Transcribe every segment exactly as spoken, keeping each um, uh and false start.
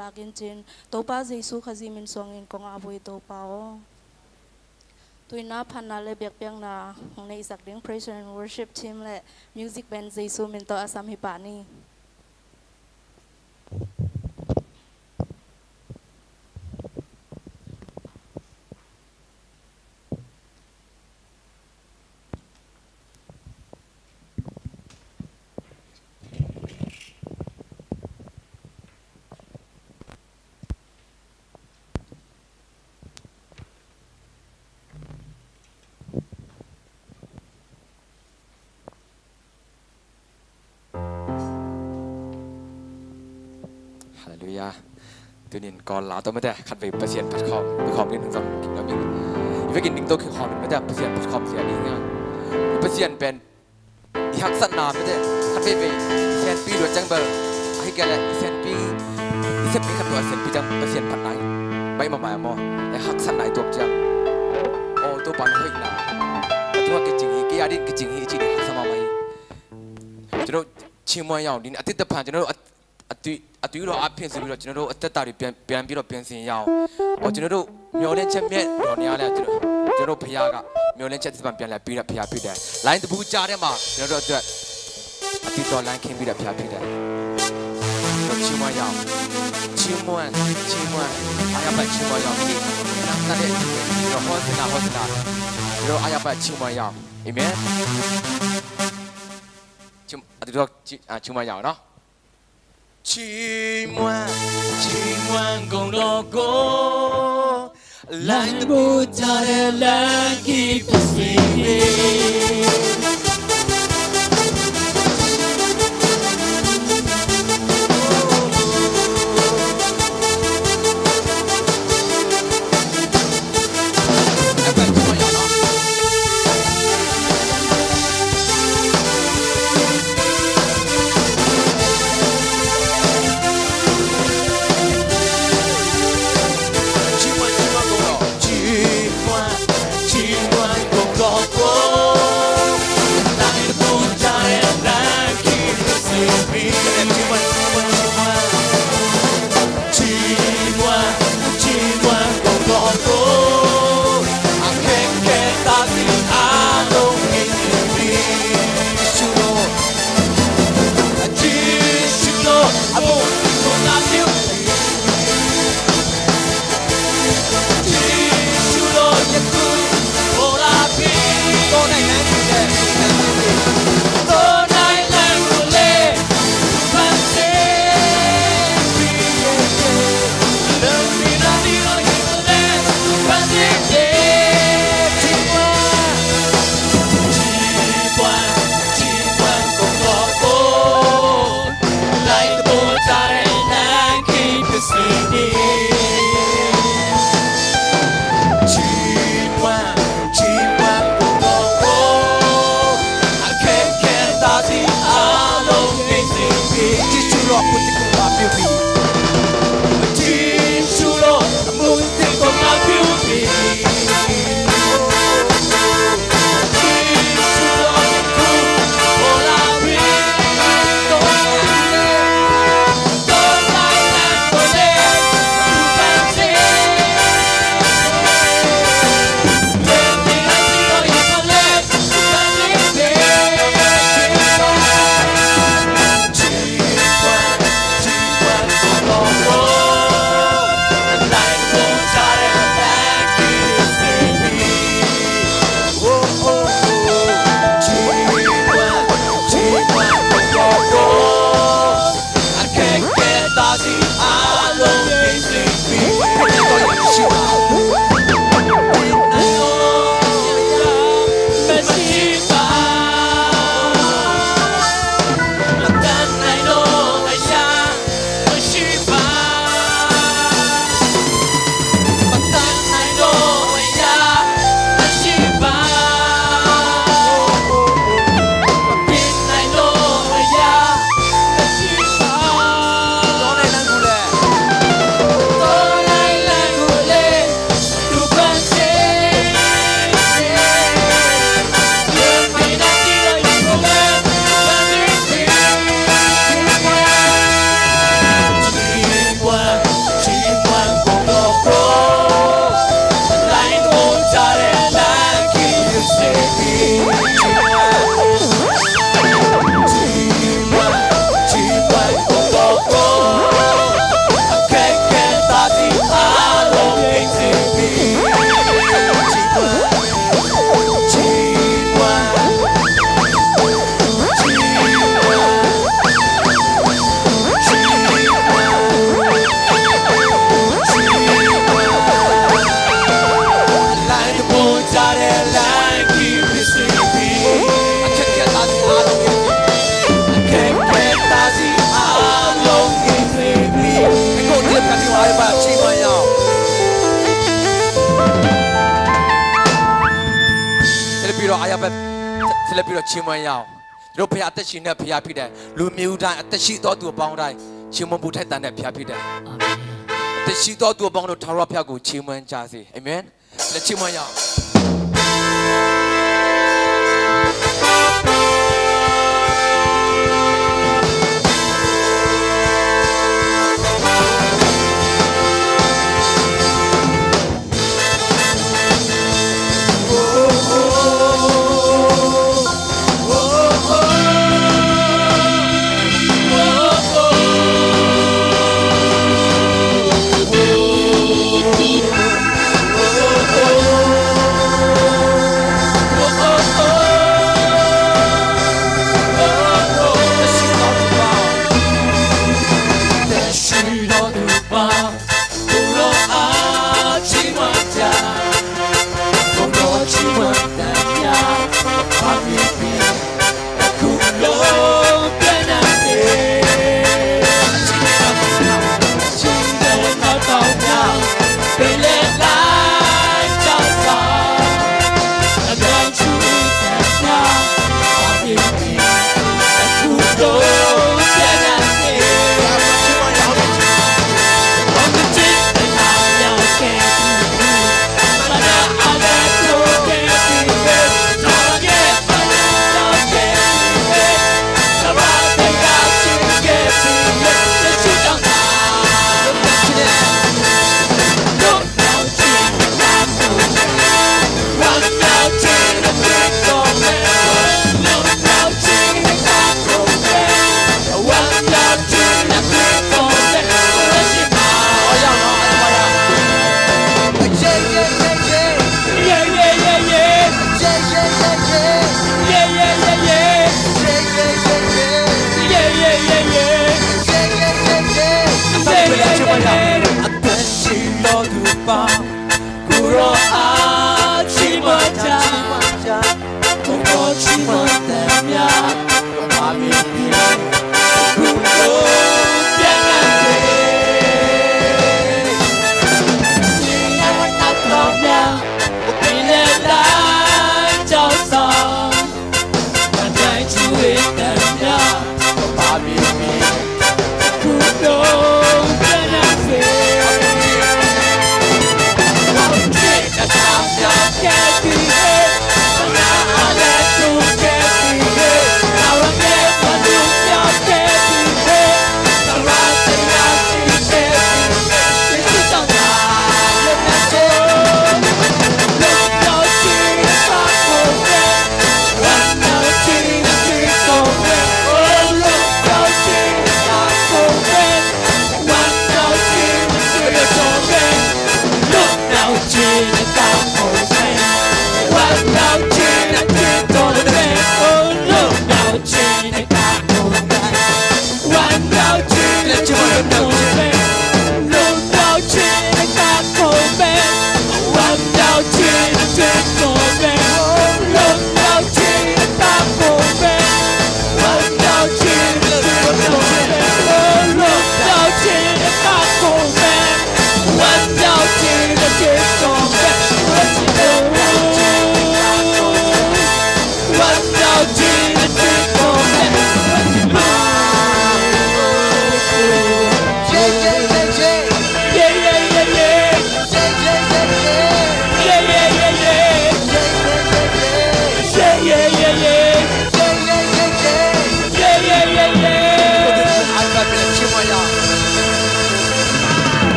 Lak in cin, Topa Jesu Khazih min suangin kong ap uh hi Topa aw. Tu-in na phatna le biakpiakna hong neihsak ding praise and worship team le music band Jesu min tawh a sam hi pah ni. Halleluiah. Tuni-in Kawl la tawh mate khatvei Pasian phat khawm, phat khawm ding hong zang kik nuam ing. I vekin ding to kik khawm in mate Pasian phat khawm zia ding a. I Pasian pen i haksatna mate khatveivei i senpi luat ciang bel, ahi kei leh i senpi, i senpi khat tua senpi ciang Pasian phatna hi baih mahmah maw. I haksatna i tuak ciang, aw Topa na hoihna, a tua kicing hi, kei a din kicing hi i ci ding haksa mahmah hi. Ci no, ci muan yau din a ti ta phan ci no, a အသွေး၊ အသွေးတို့အားဖြင့်ဆိုပြီးတော့ ကျွန်တော်တို့အသက်တာတွေပြန်၊ ပြန်ပြီးတော့ပြင်ဆင်ရအောင်။ ဟော၊ ကျွန်တော်တို့မျှော်လင့်ချက်မဲ့တော်နေရာလဲ၊ ကျွန်တော်၊ ကျွန်တော်တို့ဘုရားကမျှော်လင့်ချက်သစ်မှန်ပြန်လည်ပေးတဲ့ဘုရားဖြစ်တယ်။ လိုင်းတပူကြားထဲမှာကျွန်တော်တို့အတွက်အသွေးတော်လမ်းခင်းပေးတဲ့ဘုရားဖြစ်တယ်။ ကျွန်တော်ချီးမွမ်းရအောင်။ ချီးမွမ်း၊ ချီးမွမ်း၊ အားရပါချီးမွမ်းရအောင်။ ဒီနေ့နားတဲ့ကျွန်တော်ဟောစင်တာ၊ ဟောစင်တာ၊ ကျွန်တော်အားရပါချီးမွမ်းရအောင်။ အာမင်။ ချီး၊ အတူတူချီး၊ အာ၊ ချီးမွမ်းရအောင်နော်။ ချီးမွမ်း၊ ချီးမွမ်းကုန်တော်ကို၊ လိုက်တပူကြတဲ့လမ်းကြီးဖြစ်စေ။ ချီးမွမ်း၊ ချီးမွမ်းကုန်တော့၊ ချီးမွမ်း၊ ချီးမွမ်းကုန်တော့ကို။ ထပ်ပြီးတော့ချီးမွမ်းရအောင်။ ကျွန်တော်ဘုရားအသက်ရှင်တဲ့ဘုရားဖြစ်တယ်။ လူမျိုးတိုင်း၊ အသက်ရှိသောသူအပေါင်းတိုင်းချီးမွမ်းဖို့ထိုက်တန်တဲ့ဘုရားဖြစ်တယ်။ အာမင်။ အသက်ရှိသောသူအပေါင်းတို့ ထာဝရဘုရားကိုချီးမွမ်းကြစေ။ အာမင်။ လက်ချီးမွမ်းရအောင်။ Hallelujah.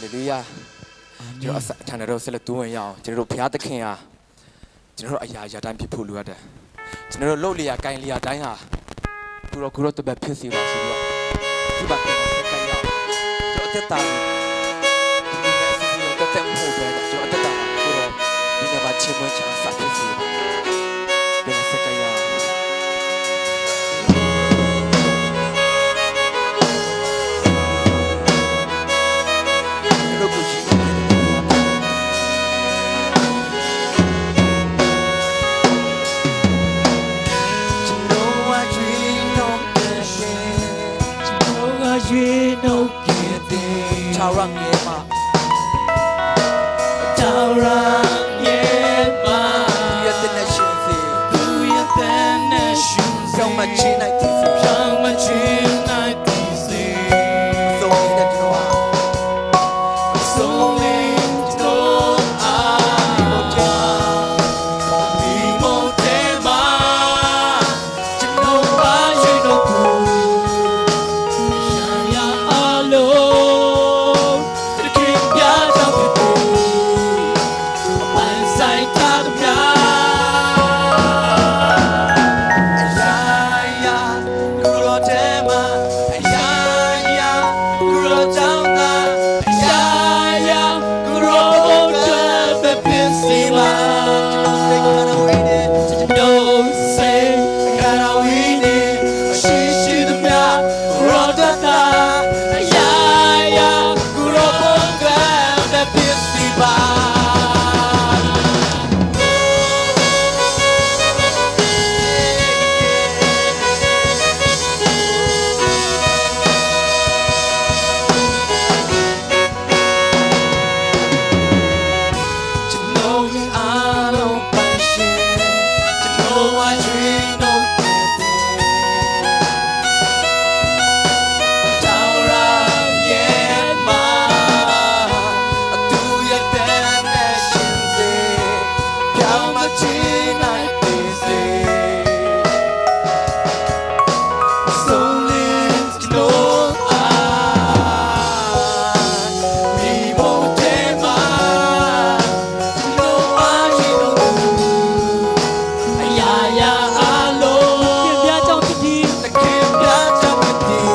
အာမင်။ ကျွန်တော်အစအထံတော်ဆက်လက်တိုးဝင်ရအောင်။ ကျွန်တော်တို့ဘုရားသခင်ဟာ ကျွန်တော်တို့အရာရာတိုင်းဖြစ်ဖို့လိုအပ်တယ်။ ကျွန်တော်တို့လုပ်လေရာကိုင်လေရာတိုင်းဟာ ကိုယ်တော်ကိုယ်တော်တပတ်ဖြစ်စေပါဆိုပြီးတော့ ဒီမှာပြန်ဆက်ကပ်ရအောင်။ ကျွန်တော်အသက်တာကို ဒီလိုနဲ့အစီအစဉ်ကိုသက်သက်မဟုတ်ဘဲ ကျွန်တော်အသက်တာမှာကိုယ်တော်ဒီနေ့မှာချီးမွမ်းခြင်းအစာဖြစ်စေပါ။ ပြန်ဆက်ကပ်ရအောင်။ ကျွန်တော်ကရွေးနှုတ်ကယ်တယ်။ ကျွန်တော်ကရွေးနှုတ်ကယ်တယ်။ ထာဝရငြိမ်မ အရာရာ ကိုယ်တော်ကြောင့်သာ အရာရာ ကိုယ်တော်အတွက်ပဲဖြစ်စေပါ။ ကျွန်တော်စိတ်ခန္ဓာဝိညာဉ် ရှိရှိသမျှ ကိုယ်တော်အတွက်သာ အရာရာ ကိုယ်တော်အတွက်ပဲဖြစ်စေပါ။ ကျွန်တော်ရဲ့အားလုံးပိုင်ရှင်၊ ကျွန်တော်ဟာ dream တော့တဲ့ ထာဝရရဲ့မ၊ အတူရပ်တည်တဲ့ရှင်စေ၊ ပြောင်းမချင်နိုင်သေးစေ။ ဆုံးလင်းကျွန်တော်အား၊ ဒီဘုံထဲမှာ ကျွန်တော်အားရှိတော်သူ အရာရာအားလုံး သခင်ဘုရားကြောင့်ဖြစ်သည်။ သခင်ဘုရားကြောင့်ဖြစ်သည်။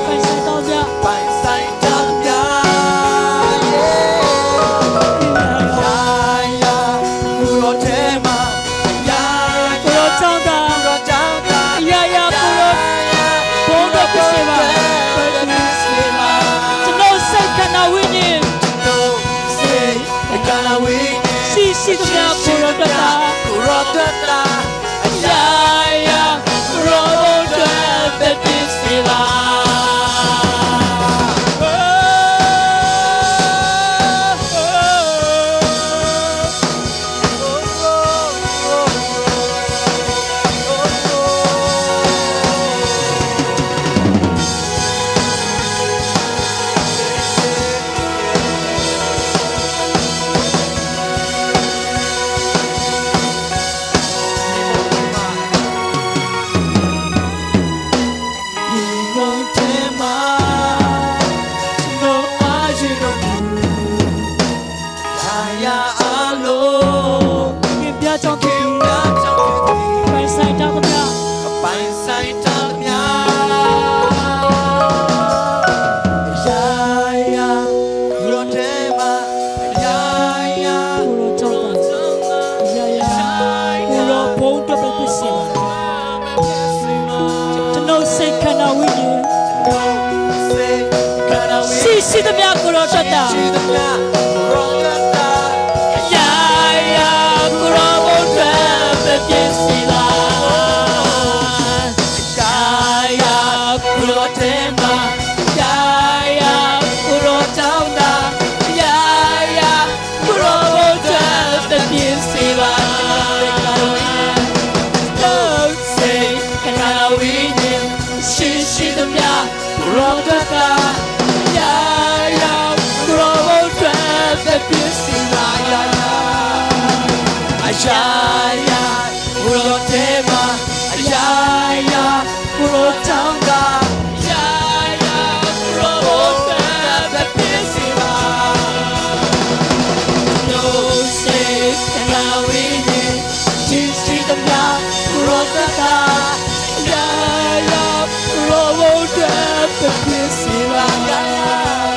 ပိုင်ဆိုင်သောဘုရား၊ ပိုင်ဆိုင်သောဘုရား၊ အရာရာ ကိုယ်တော်ထဲမှာ အရာရာ ကိုယ်တော်ကြောင့်သာ၊ ကိုယ်တော်ကြောင့်သာ အရာရာ ကိုယ်တော်ဘုံအတွက်ဖြစ်စေပါ။ ကျွန်တော်စိတ်ခန္ဓာဝိညာဉ် ကျွန်တော်စိတ်ခန္ဓာဝိညာဉ် ရှိရှိသမျှ ကိုယ်တော်အတွက်သာ ကိုယ်တော်အတွက်သာ အရာရာ ကိုယ်တော်ဘုံအတွက်ပဲဖြစ်စေပါ။ အရာအားလုံး သခင်ဘုရားကြောင့်ဖြစ်သည်။ သခင်ဘုရားကြောင့်ဖြစ်သည်။ ပိုင်ဆိုင်ထားသမျှ၊ ပိုင်ဆိုင်ထားသမျှ အရာရာ ကိုယ်တော်ထဲမှာ အရာရာ ကိုယ်တော်ကြောင့်သာ၊ အရာရာ ကိုယ်တော်ဘုံအတွက်ပဲဖြစ်စေပါ။ ကျွန်ုပ်စိတ်ခန္ဓာဝိညာဉ် ရှိရှိသမျှ ကိုယ်တော်အတွက်သာ၊ အရာရာ ကိုယ်တော်ဘုံအတွက်ပဲဖြစ်စေပါ။ အရာရာ ကိုယ်တော်ထဲမှာ၊ အရာရာ ကိုယ်တော်ကြောင့်သာ၊ အရာရာ ကိုယ်တော်ဘုံအတွက်ပဲဖြစ်စေပါ။ ကိုယ်စိတ် ခန္ဓာဝိညာဉ် ရှိရှိသမျှ ကိုယ်တော်အတွက်သာ၊ အရာရာ ကိုယ်တော်ဘုံအတွက်ပဲဖြစ်စေပါ။ အရာရာ အရာရာ ကိုယ်တော်ထဲမှာ၊ အရာရာ ကိုယ်တော်ကြောင့်သာ၊ အရာရာ ကိုယ်တော်ဘုံအတွက်ပဲဖြစ်စေပါ။ ကိုယ်စိတ် ခန္ဓာဝိညာဉ် ရှိရှိသမျှ ကိုယ်တော်သက်သာ၊ အရာရာ ကိုယ်တော်ဘုံအတွက်ပဲဖြစ်စေပါ။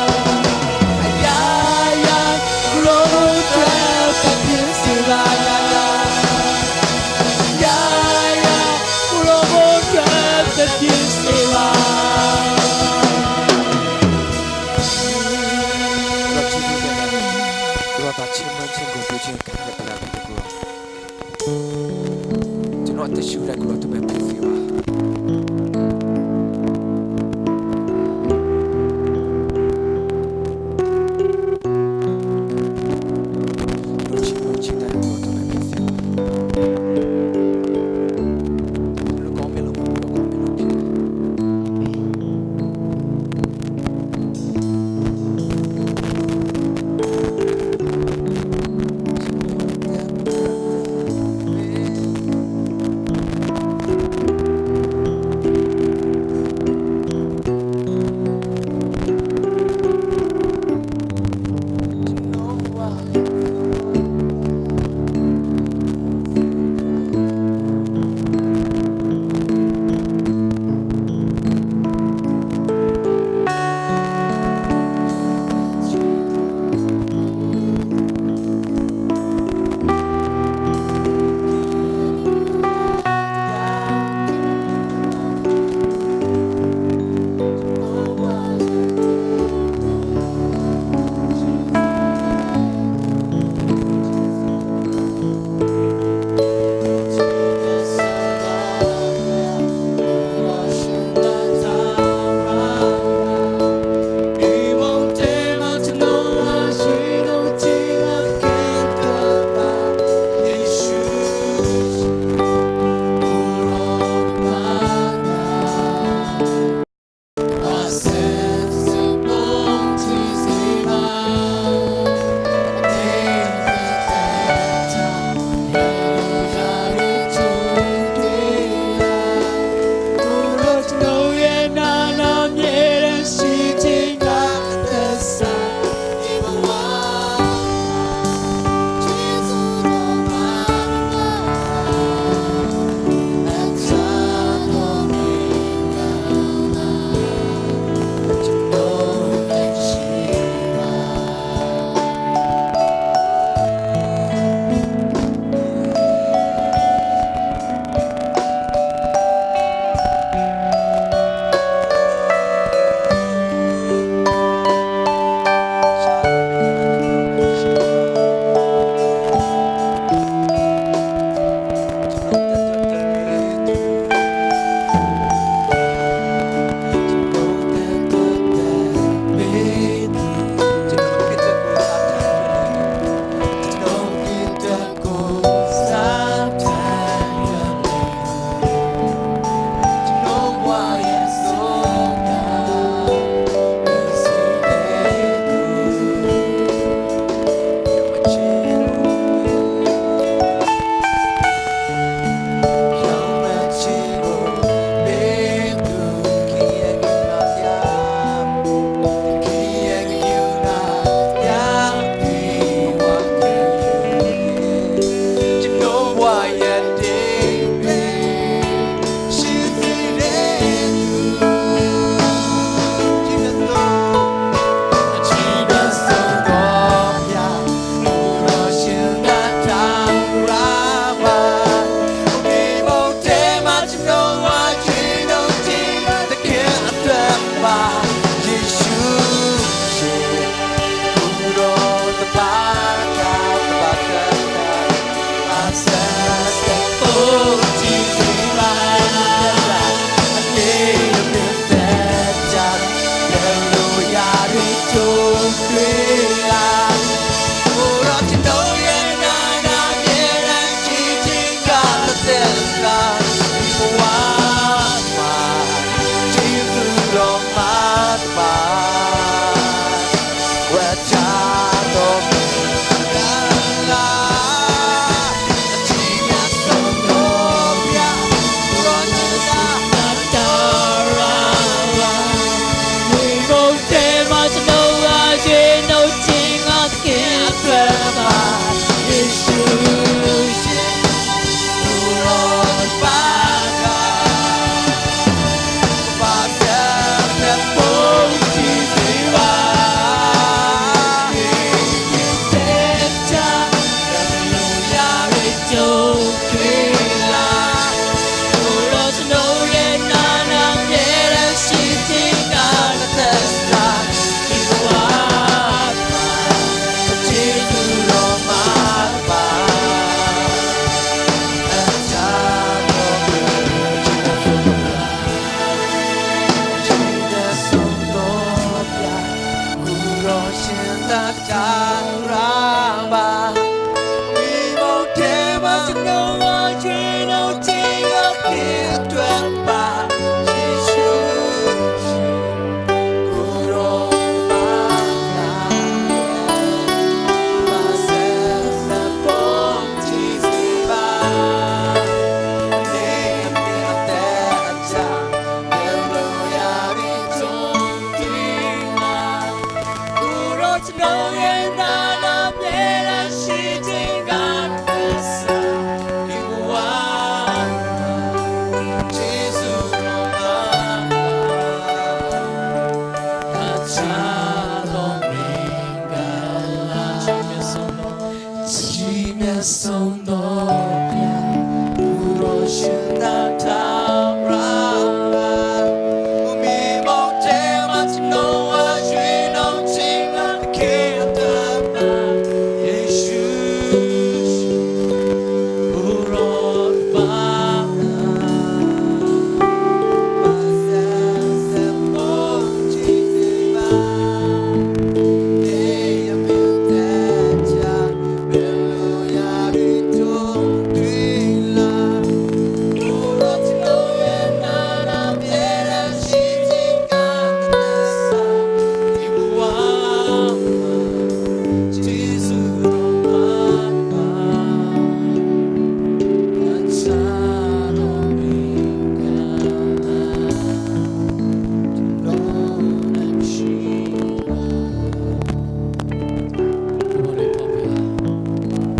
Kua le pha pia.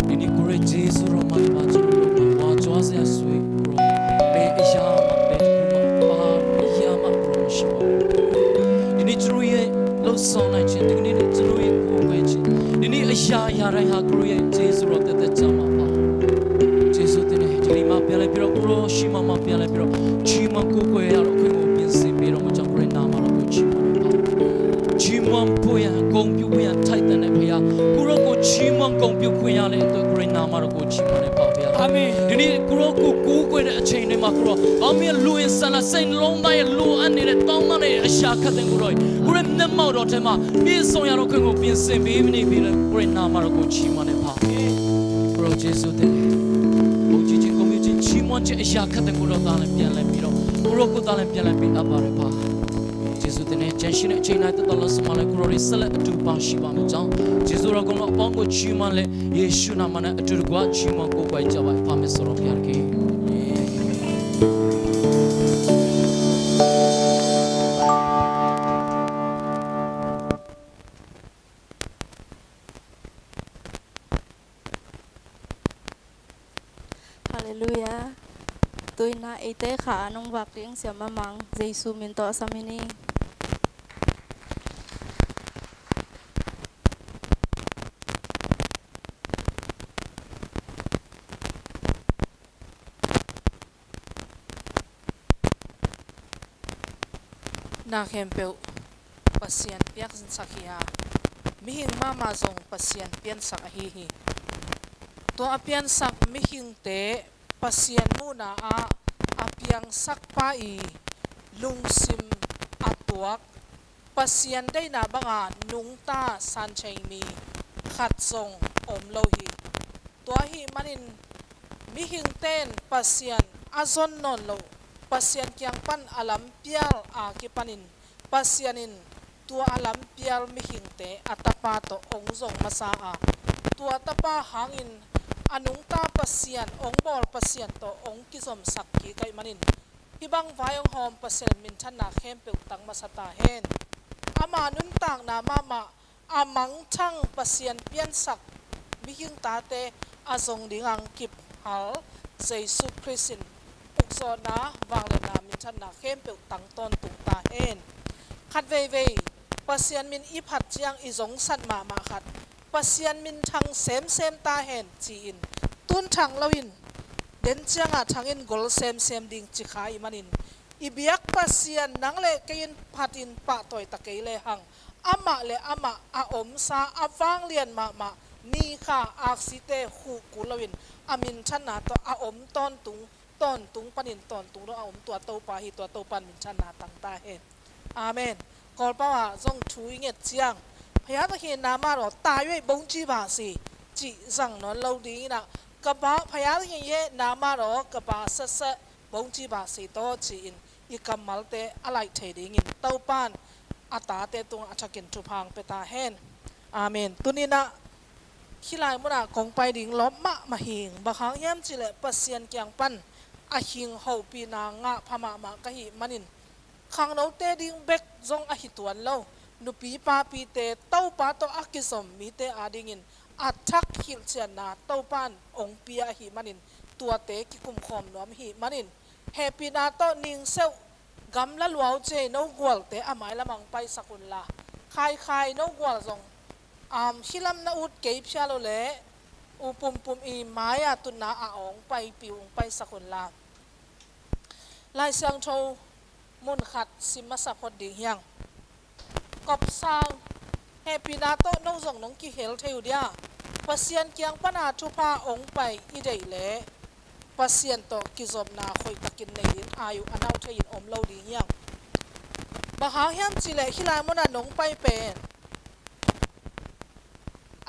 Ini kure Jesu ro mai ma chu ro mai wa chua se a sui kuro. Me a ya ma me kuma pa a ya ma kuro ma shi wa. Ini chu ro ye lo so nai chin. Ini chu ro ye ku me chin. Ini a ya ya rai ha kuro ye Jesu ro te te cha ma pa. Jesu te ne jili ma pia le piro kuro shi ma ma pia le piro. Chi ma ku ko ya ro ko mo pin si piro ma cha kure na ma ro ko chi ma pa. Chi ma pu ya kong piu pu ya thai te ne pia. Kuro ko chi ma kong piu pu ya le to kure na ma ro ko chi ma ne pa pia. Amen. Ini kuro ko ku ko de a chain ne ma kuro. Ba mi lu in sa la sen lo ma ya lu an ni le to ma ne a sha ka ten kuro. Kure ne ma ro te ma. Mi so ya ro ko mo pin si mi ni bi le kure na ma ro ko chi ma ne pa. Kuro Jesu te ne. Ko chi chi ko mi chi chi mo chi a sha ka ten kuro ta le pia le piro. Kuro ko ta le pia le pi a ba le pa. Jesu te ne, chen shi ne, chen nai ta ta la suma le, kuro ri sa le, a tu pa shi ba me chang. Jesu ra kong la pang ko chi ma le, Yesu na ma ne, a tu gua chi ma ko kwai cha ba, pa me so ro pia ki. Halleluiah. Tuina eite kha a nong vak ding siam a mang Jesu min tawh a sam hi ni. Na khempeuh Pasian piansak hi a, mihing mahmah zong Pasian piansak ahi hi. Tua a piansak mihingte Pasian muhna ah a piangsak pa i lungsim a tuak, Pasian deihna banga nungta sanchei mi khat zong om lo hi. Tua ahih manin mihingte in Pasian a zon nawn loh, Pasian kiang pan a lampial a kipanin Pasian in tua a lampial mihingte a tapa tawh hong zong masa a, tua tapa hangin a nungta Pasian, hong bawl Pasian tawh hong kizomsak kik ahih manin, hih bang vai hong hawm Pasian minthanna khempeuh tang masa ta hen. Ama nuntakna mahmah a mangthang Pasian piansak mihing tate a zong ding ang kip hal Jesu Khrist in ukzawhna, vangliatna, minthanna khempeuh tang tawntung ta hen. Khat veivei Pasian min i phat ciang i zongsat mahmah khat, Pasian min thang semsem ta hen ci-in, tun thang loin den ciangah thangin gol semsem ding ci kha i manin, i biak Pasian nang le kei in phatin pahtawi ta kei lehang, amah le amah a omsa a vanglian mahmah ni kha aksite khuh kul loin a minthanna tawh a om tawntung, tawntung panin tawntung lo a om tua Topa hi, tua Topa in minthanna tang ta hen. Amen. Kawlpau ah zong thu i nget ciang, phaya ta hi na ma raw ta yoi bongci ba si cih zang nawn lo dingin ah, ka ba phaya ta hi he na ma raw ka ba sese bongci ba si taw ci-in i kammalte a laih thei dingin Topan a tate tungah a thakin thupha hong pia ta hen. Amen. Tuninah khilai munah kong pai ding lawm mahmah hing, bang hang hiam cihleh Pasian kiang pan a hing hopihna ngah pha mahmah ka hih manin, khangnote ding bek zong ahi tuan lo, nupi papite Topa tawh a kizom mite adingin a thak hilhcianna Topan hong pia ahih manin, tuate kikumkhawm nuam ahih manin, hehpihna tawh ningseuh gamla luau cei no gualte a mailam ang paisak unla, Khaikhai no gual zong, um, hih lam na ut kei phial uh leh, u pumpum i mai-a tutna ah ong paipi uh, ong paisak un la. Lai Siangtho mun khat sim masa phot ding hiang. Kop Sang, hehpihna tawh no zong nong kihel thei uh dia. Pasian kiang pana thupha ong pai i deih leh, Pasian tawh kizopna khoih takin nei ding, ai uh a nau thei in om lo ding hiang. Bang hang hiam cih leh hih lai munah nong pai pen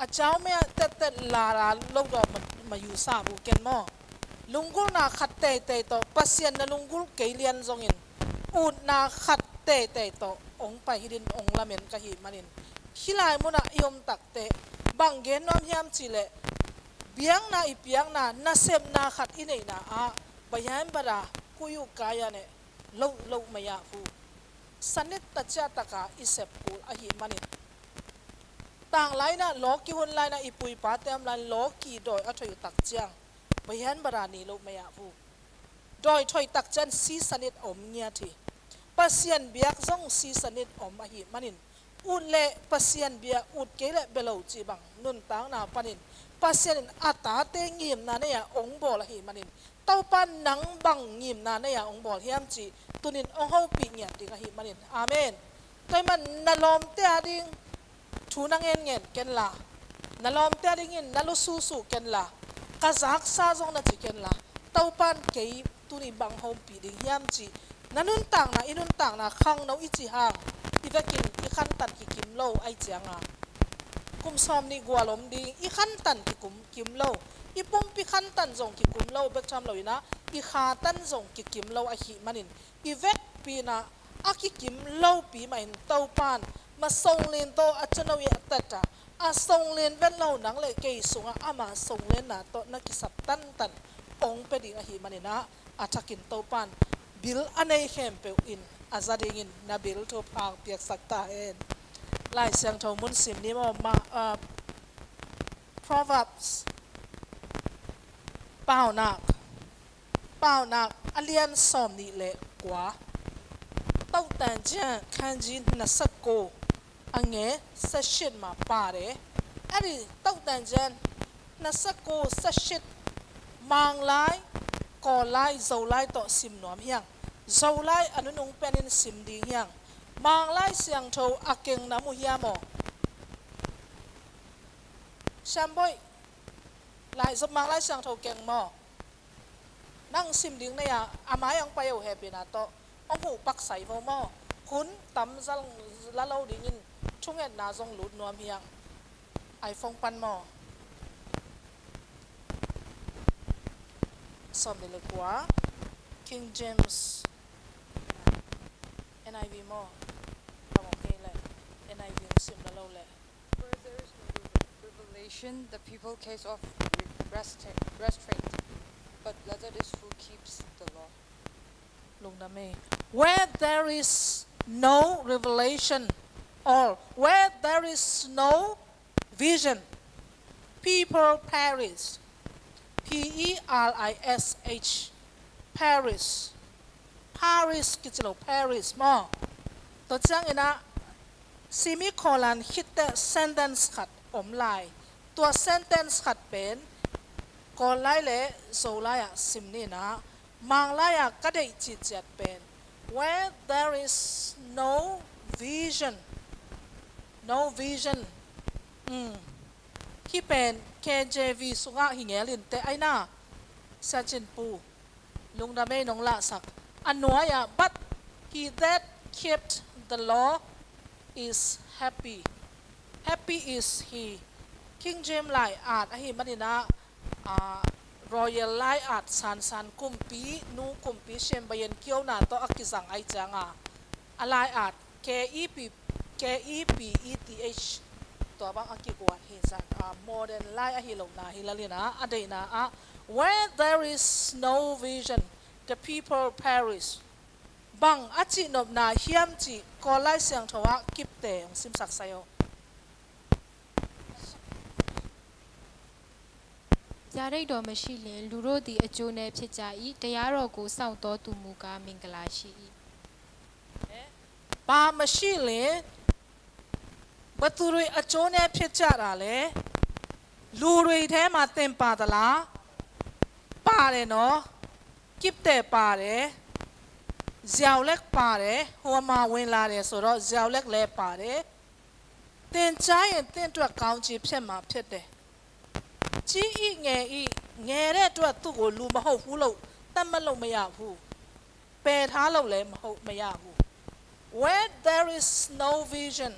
a ciau mia tettet lala lo dawh ma, ma yu sa bu ken maw. Lunggulhna khat teitei tawh, Pasian na lunggulh kei lian zongin, utna khat teitei tawh ong pai hi din ong lamen ka hih manin, hih lai munah i om takteh, bang gen nuam hiam cih leh, biakna i piakna, nasepna khat i neihna ah, bayan bada, kuyu kaya ne, lo, lo maya hu. Sanit ta ciah taka i sep kul ahih manin. Tang laina, lawki hun laina, i puipa tem lain lawki dawi a thoi uh tak ciang, bayan bada ni lo maya hu. Dawi thoi tak cian si sanit om ngiat hi. Pasian biak zong si sanit om ahih manin, ut leh Pasian bia, ut kei leh bia lo cih bang nuntakna panin, Pasian in a tate ngimna nei-a ong bawl ahih manin, Topa nang bang ngimna nei-a ong bawl hiam cih tunin ong hopih ngiat ding ahih manin. Amen. Tua ahih man na lawmte a ding thu na ngen ngen ken la, na lawmte a dingin na lususu ken la, ka zaksa zong na ci ken la, Topan kei tuni bang hopih ding hiam cih, na nuntakna, i nuntakna khangno i cih hang, i vekin i khantan kikim lo ahih cianga, kum sawmnih gual om ding i khantan kikum, kim lo, i pumpi khantan zong kikum lo bek tham lo inah, i khatan zong kikim lo ahih manin, i vekpi inah a kikim lopi mahin Topan ma songlen tawh a cano i a tat a, a songlen vet lo nang le kei sungah ama songlenna tawh na kisap tantan ong pia ding ahih maninah, a thakin Topan bil a nei khempeuh in a za dingin na bil thupha piaksak ta hen. Lai Siangtho mun sim ni maw, ma, ah, Proverbs, Paunak, Paunak a lian sawmnih le kua. တောင့်တင့်ခြင်း ခန်းကြီးနှစ်ဆယ့်ကိုး အငယ်ဆယ့်ရှစ်မှာပါတယ်။ အဲ့ဒီတောင့်တင့်ခြင်း နှစ်ဆယ့်ကိုး ဆယ့်ရှစ် Manglai, Kawllai, Zolai tawh sim nuam hiang. Zolai a nunung penin sim ding hiang. Manglai Siangtho a keng na mu hiam aw? Siamboi, Lai, Manglai Siangtho keng maw? Nang sim ding nei-a, a mai-ah ong pai uh hehpihna tawh. Ong huh paksai vo maw? Hun tam zal la lo dingin thungetna zong lut nuam hiang. iPhone pan maw? Sawmnih le kua, King James, NIV maw? Tam ong kei le, NIV ong sim la lo le. Where there is no revelation, the people cast off re-, restra-, restraint, but blessed is who keeps the law. Lungdam ei. Where there is no revelation, or where there is no vision, people perish. P E R I S H. Perish. Perish kici lo, perish maw? Tua ciangin ah, semicolon khit teh sentence khat om lai. Tua sentence khat pen Kawllai le Zolai ah sim ni in ah, Manglai ah ka deih citciat pen, where there is no vision. No vision. Mm. Hih pen K J V sungah hi ngel in teh ai na. Sia Cin Pu, lungdam ei, nong lahsak. A nuai-ah, but he that kept the law is happy. Happy is he. King James lai-at ahih manin ah, ah, royal lai-at sansan, kumpi nu, kumpi siambayan kiona tawh a kizang ahih ciangin, a lai-at K E P, K E P E T H, tua bang a kiguat hi zan, ah, modern lai ahi lohna hi lel in ah, a deihna ah, where there is no vision, the people perish. Bang a cihnopna hiam cih Kawllai Siangtho ah kipte hong simsak sai aw. ဗျာဒိတ်တော်မရှိလျှင် လူတို့သည် အကျိုးနည်းဖြစ်ကြ၏။ တရားတော်ကို စောင့်သောသူမူကား မင်္ဂလာရှိ၏။ ဘာမရှိလျှင်, ประตูลุยอโจเน่เพชรจาราเล လူတွေထဲမှာသင်ပါသလား။ ပါတယ်နော်။ ကစ်တဲ့ပါတယ်။ ဇော်လက်ပါတယ်။ ဟိုမှာဝင်လာတယ်ဆိုတော့ ဇော်လက်လည်းပါတယ်။ သင်ကြားရင်သင့်အတွက်ကောင်းချီးဖြစ်မှာဖြစ်တယ်။ ကြီး၏ငယ်၏၊ ငယ်တဲ့အတွက်သူ့ကိုလူမဟုတ်ဘူးလို့သတ်မှတ်လို့မရဘူး။ ပယ်ထားလို့လည်းမဟုတ်မရဘူး။ Where there is no vision,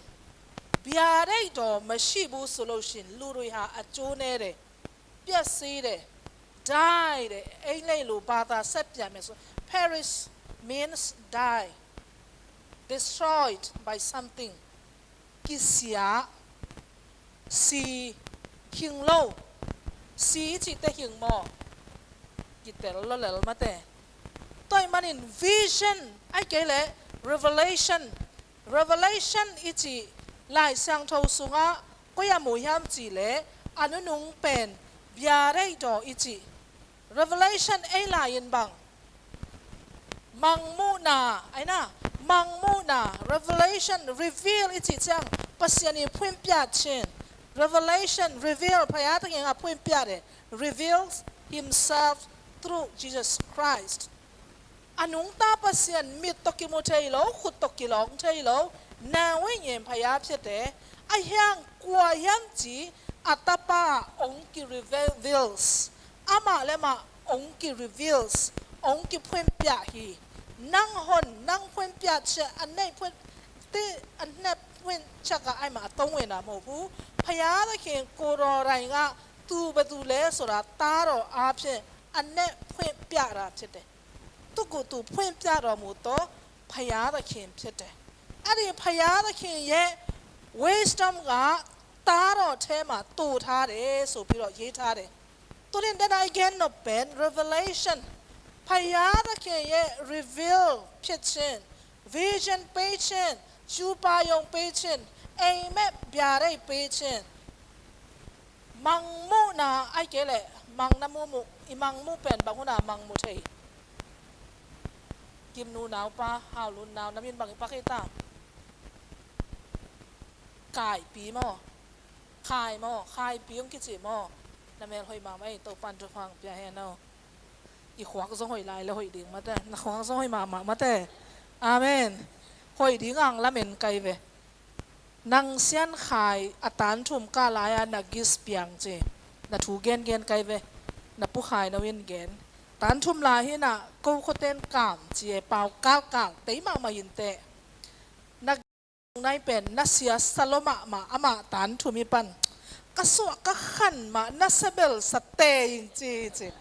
ဗျာဒိတ်တော်မရှိဘူးဆိုလို့ရှိရင်လူတွေဟာအကျိုးနည်းတယ်။ ပျက်စီးတယ်။ Die တယ်။ အင်္ဂလိပ်လိုဘာသာဆက်ပြန်မယ်ဆို perish means die, destroyed by something. ကစီာစီ ဟိင်လော စီချီတဲဟိင်မော ကတဲလောလဲလမတဲ တွိုင်မနင် vision အိုက်ကေလဲ revelation, revelation အံၤချီ လိုင်စံထိးစူငါ ကွဲအမူဟမ်ချီလဲ အနုနုံပန် ဗျာဒိတ်တော်အံၤချီ revelation အိုက်လိုင်ဘင် မင်မူနာ အိုင်နာ မင်မူနာ revelation, reveal အံၤချီချင် ပစံယနီ ဖွင့်ပြခြင်း revelation, reveal ဖယားတခင်က ဖွင့်ပြတယ် reveals himself through Jesus Christ. အနုံတာပစံယန် မစ်တော်ကီမူထေးလော ခုတ်တော်ကီလောင်ထေးလော နာဝိညာဉ်ဖယားဖြစ်တယ်။ အဟံကွာယံချီ အတပာ အောင်ကီ reveals အမလဲမ အောင်ကီ reveals အောင်ကီ ဖွင့်ပြဟီ နင်ဟွန် နင် ဖွင့်ပြချက် အနက် ဖွင့် အနက် ဖွင့်ချက်က အိုင်မအသုံးဝင်တာမဟုတ်ဘူး။ ဖယားသခင်ကိုယ်တော်တိုင်က သူဘယ်သူလဲဆိုတာ သားတော်အားဖြင့် အနက် ဖွင့်ပြတာဖြစ်တယ်။ သူ့ကိုယ်သူဖွင့်ပြတော်မူသောဘုရားသခင်ဖြစ်တယ်။ အဲ့ဒီဘုရားသခင်ရဲ့ wisdom က သားတော်ထဲမှာသိုထားတယ်ဆိုပြီးတော့ရေးထားတယ်။ သူတင်တဲ့ again တော့ Ben revelation ဘုရားသခင်ရဲ့ reveal ဖြစ်ခြင်း vision ပေးခြင်း ရူပါရုံပေးခြင်း အိမ်မက်ဗျာဒိတ်ပေးခြင်း မင်မူနာ အိုက်ကေလဲ မင်နမူမူ အံၤမင်မူပန် ဘင်ဟူနာ မင်မူထေး ကံမနူနာဝ်ပာ ဟဝ်လူနာဝ် နမင်ဘင်အံၤပာ်က့ၤတၢ် ကၢၢ်ပံမီၢ် ခၢၢ်မီၢ် ခၢၢ်ပံ အုံးကံၣ်စံမီၢ် နမဲလ်ဟွံမးမးအံၤ တိာ်ပၢ်တဖၣ်ပျၢဟဲနီၢ် အံၤခွါကစီၣ်ဟွံလၢလၢဟွံဒံးမးတဲ နခွါကစီၣ်ဟွံမးမးမးတဲ အာမင် ဟွံဒံးငါလၢမင်ကဲဝဲ နင်စံခၢၢ်အတၢ်ထုမ်ကၢ်လၢယၤ နဂံၢ်ပျၢင်ၣ်က့ နထူဂဲၢ်ဂဲၢ်ကဲဝဲ နပူၤခၢၢ်နဝံၣ်ဂဲၢ် တၢ်ထုမ်လၢဟံၣ်န ကိးခိၣ်တဲၣ်ကၢမ်ၣ်က့ ပၢ်ကၢ်ကၢ် တဲမးမးယံၤတဲ နဂံၢ်နၢ်ပၢၢ် နစံးစလိမးမး အမးတၢ်ထုမ်မံပၢၢ် ကစူးကဃၣ်မး နစဘဲလ်စတဲယံၤက့က့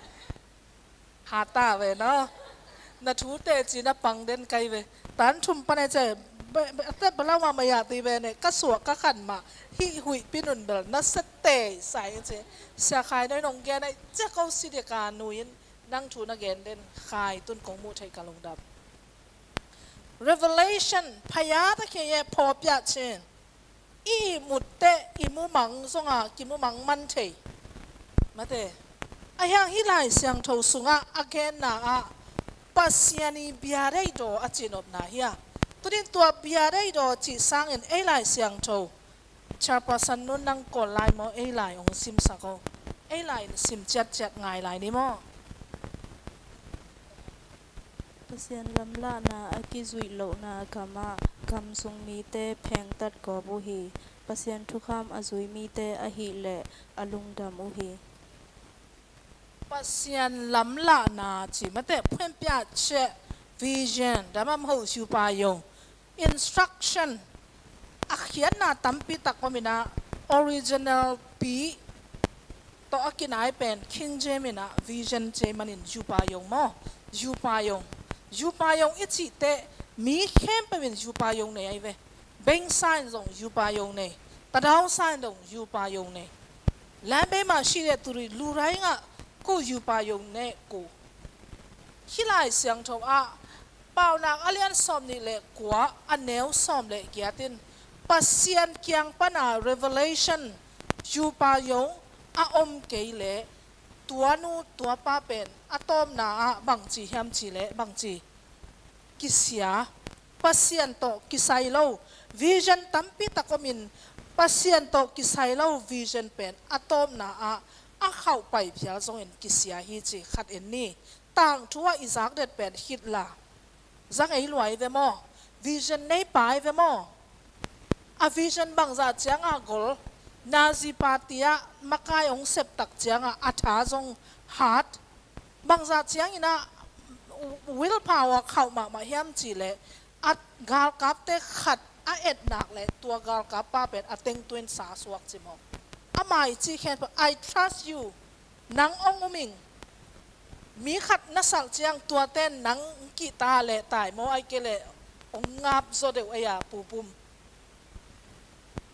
ဟးတၢ်ဝဲနီၤ နထူတဲက့ နပၢၢ်ဒဲၣ်ကဲဝဲ တၢ်ထုမ်ပၢၢ်န့ၣ်က့ အသက်ဘယ်လောက်မှမရသေးဘဲနဲ့ ကစူးကဃၣ်မး ဟံၣ်ဟွံပံနုၣ်ဘဲလ် နစတဲစဲက့ ဆရာခါနီၤ နုၣ်ဂဲၢ်န့ၣ် ကစူးကစံးဒဲးကနူယံၤ နင်ထူနဂဲၢ်ဒဲၣ် ခါယံၤတုၢ်ကိးမူထေးကလူးဒၣ် revelation ဘုရားသခင်ရဲ့ဖော်ပြခြင်း အံၤမူတဲ အံၤမူမင်စွင်ဂၤ ကံမူမင်မၢ်ထေး မတဲ အဟံၣ်ဟံၣ်လိုင်စံထိးစူငါ အခဲနာ်အ ပစံယနီ ဗျာဒိတ်တော်အကျင့် နုပ်နာဟံၣ်ဧါ သူတင် ตัวဗျာဒိတ်တော်ကျင့် စံယနီ အိုက်လိုင်စံထိး ဆရာပါဆန်နုန်း နင်ကိုယ်တိုင်မီၢ် အိုက်လိုင်အောင်စံးစကော အိုက်လိုင်စံးချက်ချက်ငါးလိုင်န့ၣ်မီၢ် Pasian lamlahna a kizui lohna gamah gam sung mite phengtat gawp uh hi. Pasian thukham a zui mite ahih leh a lungdam uh hi. Pasian lamlahna ci mate ဖွင့်ပြချက် vision ဒါမှမဟုတ်ရူပါရုံ instruction အ khiatna tampi tak om in ah original ပီ tawh a kinai pen King James in ah vision ci manin ရူပါရုံ maw ရူပါရုံ ရူပါရုံ i cih teh mi khempeuh in ရူပါရုံ nei ahi ve. Bengsa in zong ရူပါရုံ nei. Tadawngsa in zong ရူပါရုံ nei. Lam bei mah shi leh turi lurai ngah ku ရူပါရုံ nei ku. Hih Lai Siangtho ah Paunak a lian sawm nih le kua a neu sawm le giat in Pasian kiang pana revelation ရူပါရုံ a om kei leh tua nu tua pa pen a tawpna ah bangci hiam cih leh bangci kisia Pasian tawh kisai lo vision tampi tak om in Pasian tawh kisai lo vision pen a tawpna ah a khauh pai phial zongin kisia hi ci khat en ni. Tangthu ah i zakdet pen Hitler za ngei lua hi ve maw? Vision neipa hi ve maw? A vision bangzah ciangah gol, Nazi party ah makai hong sep tak ciangah a tha zong hat. Bangzah ciangin ah willpower khauh mahmah hiam cih leh a galkapte khat a et nak leh tua galkappa pen a tengtu in sa suak ci maw? Ama i cih khempeuh, "I trust you, nang hong um ing. Mi khat na salh ciang tuate nang kihta leh tai maw, ahih kei leh hong ngap zaw deuh ei a pupum."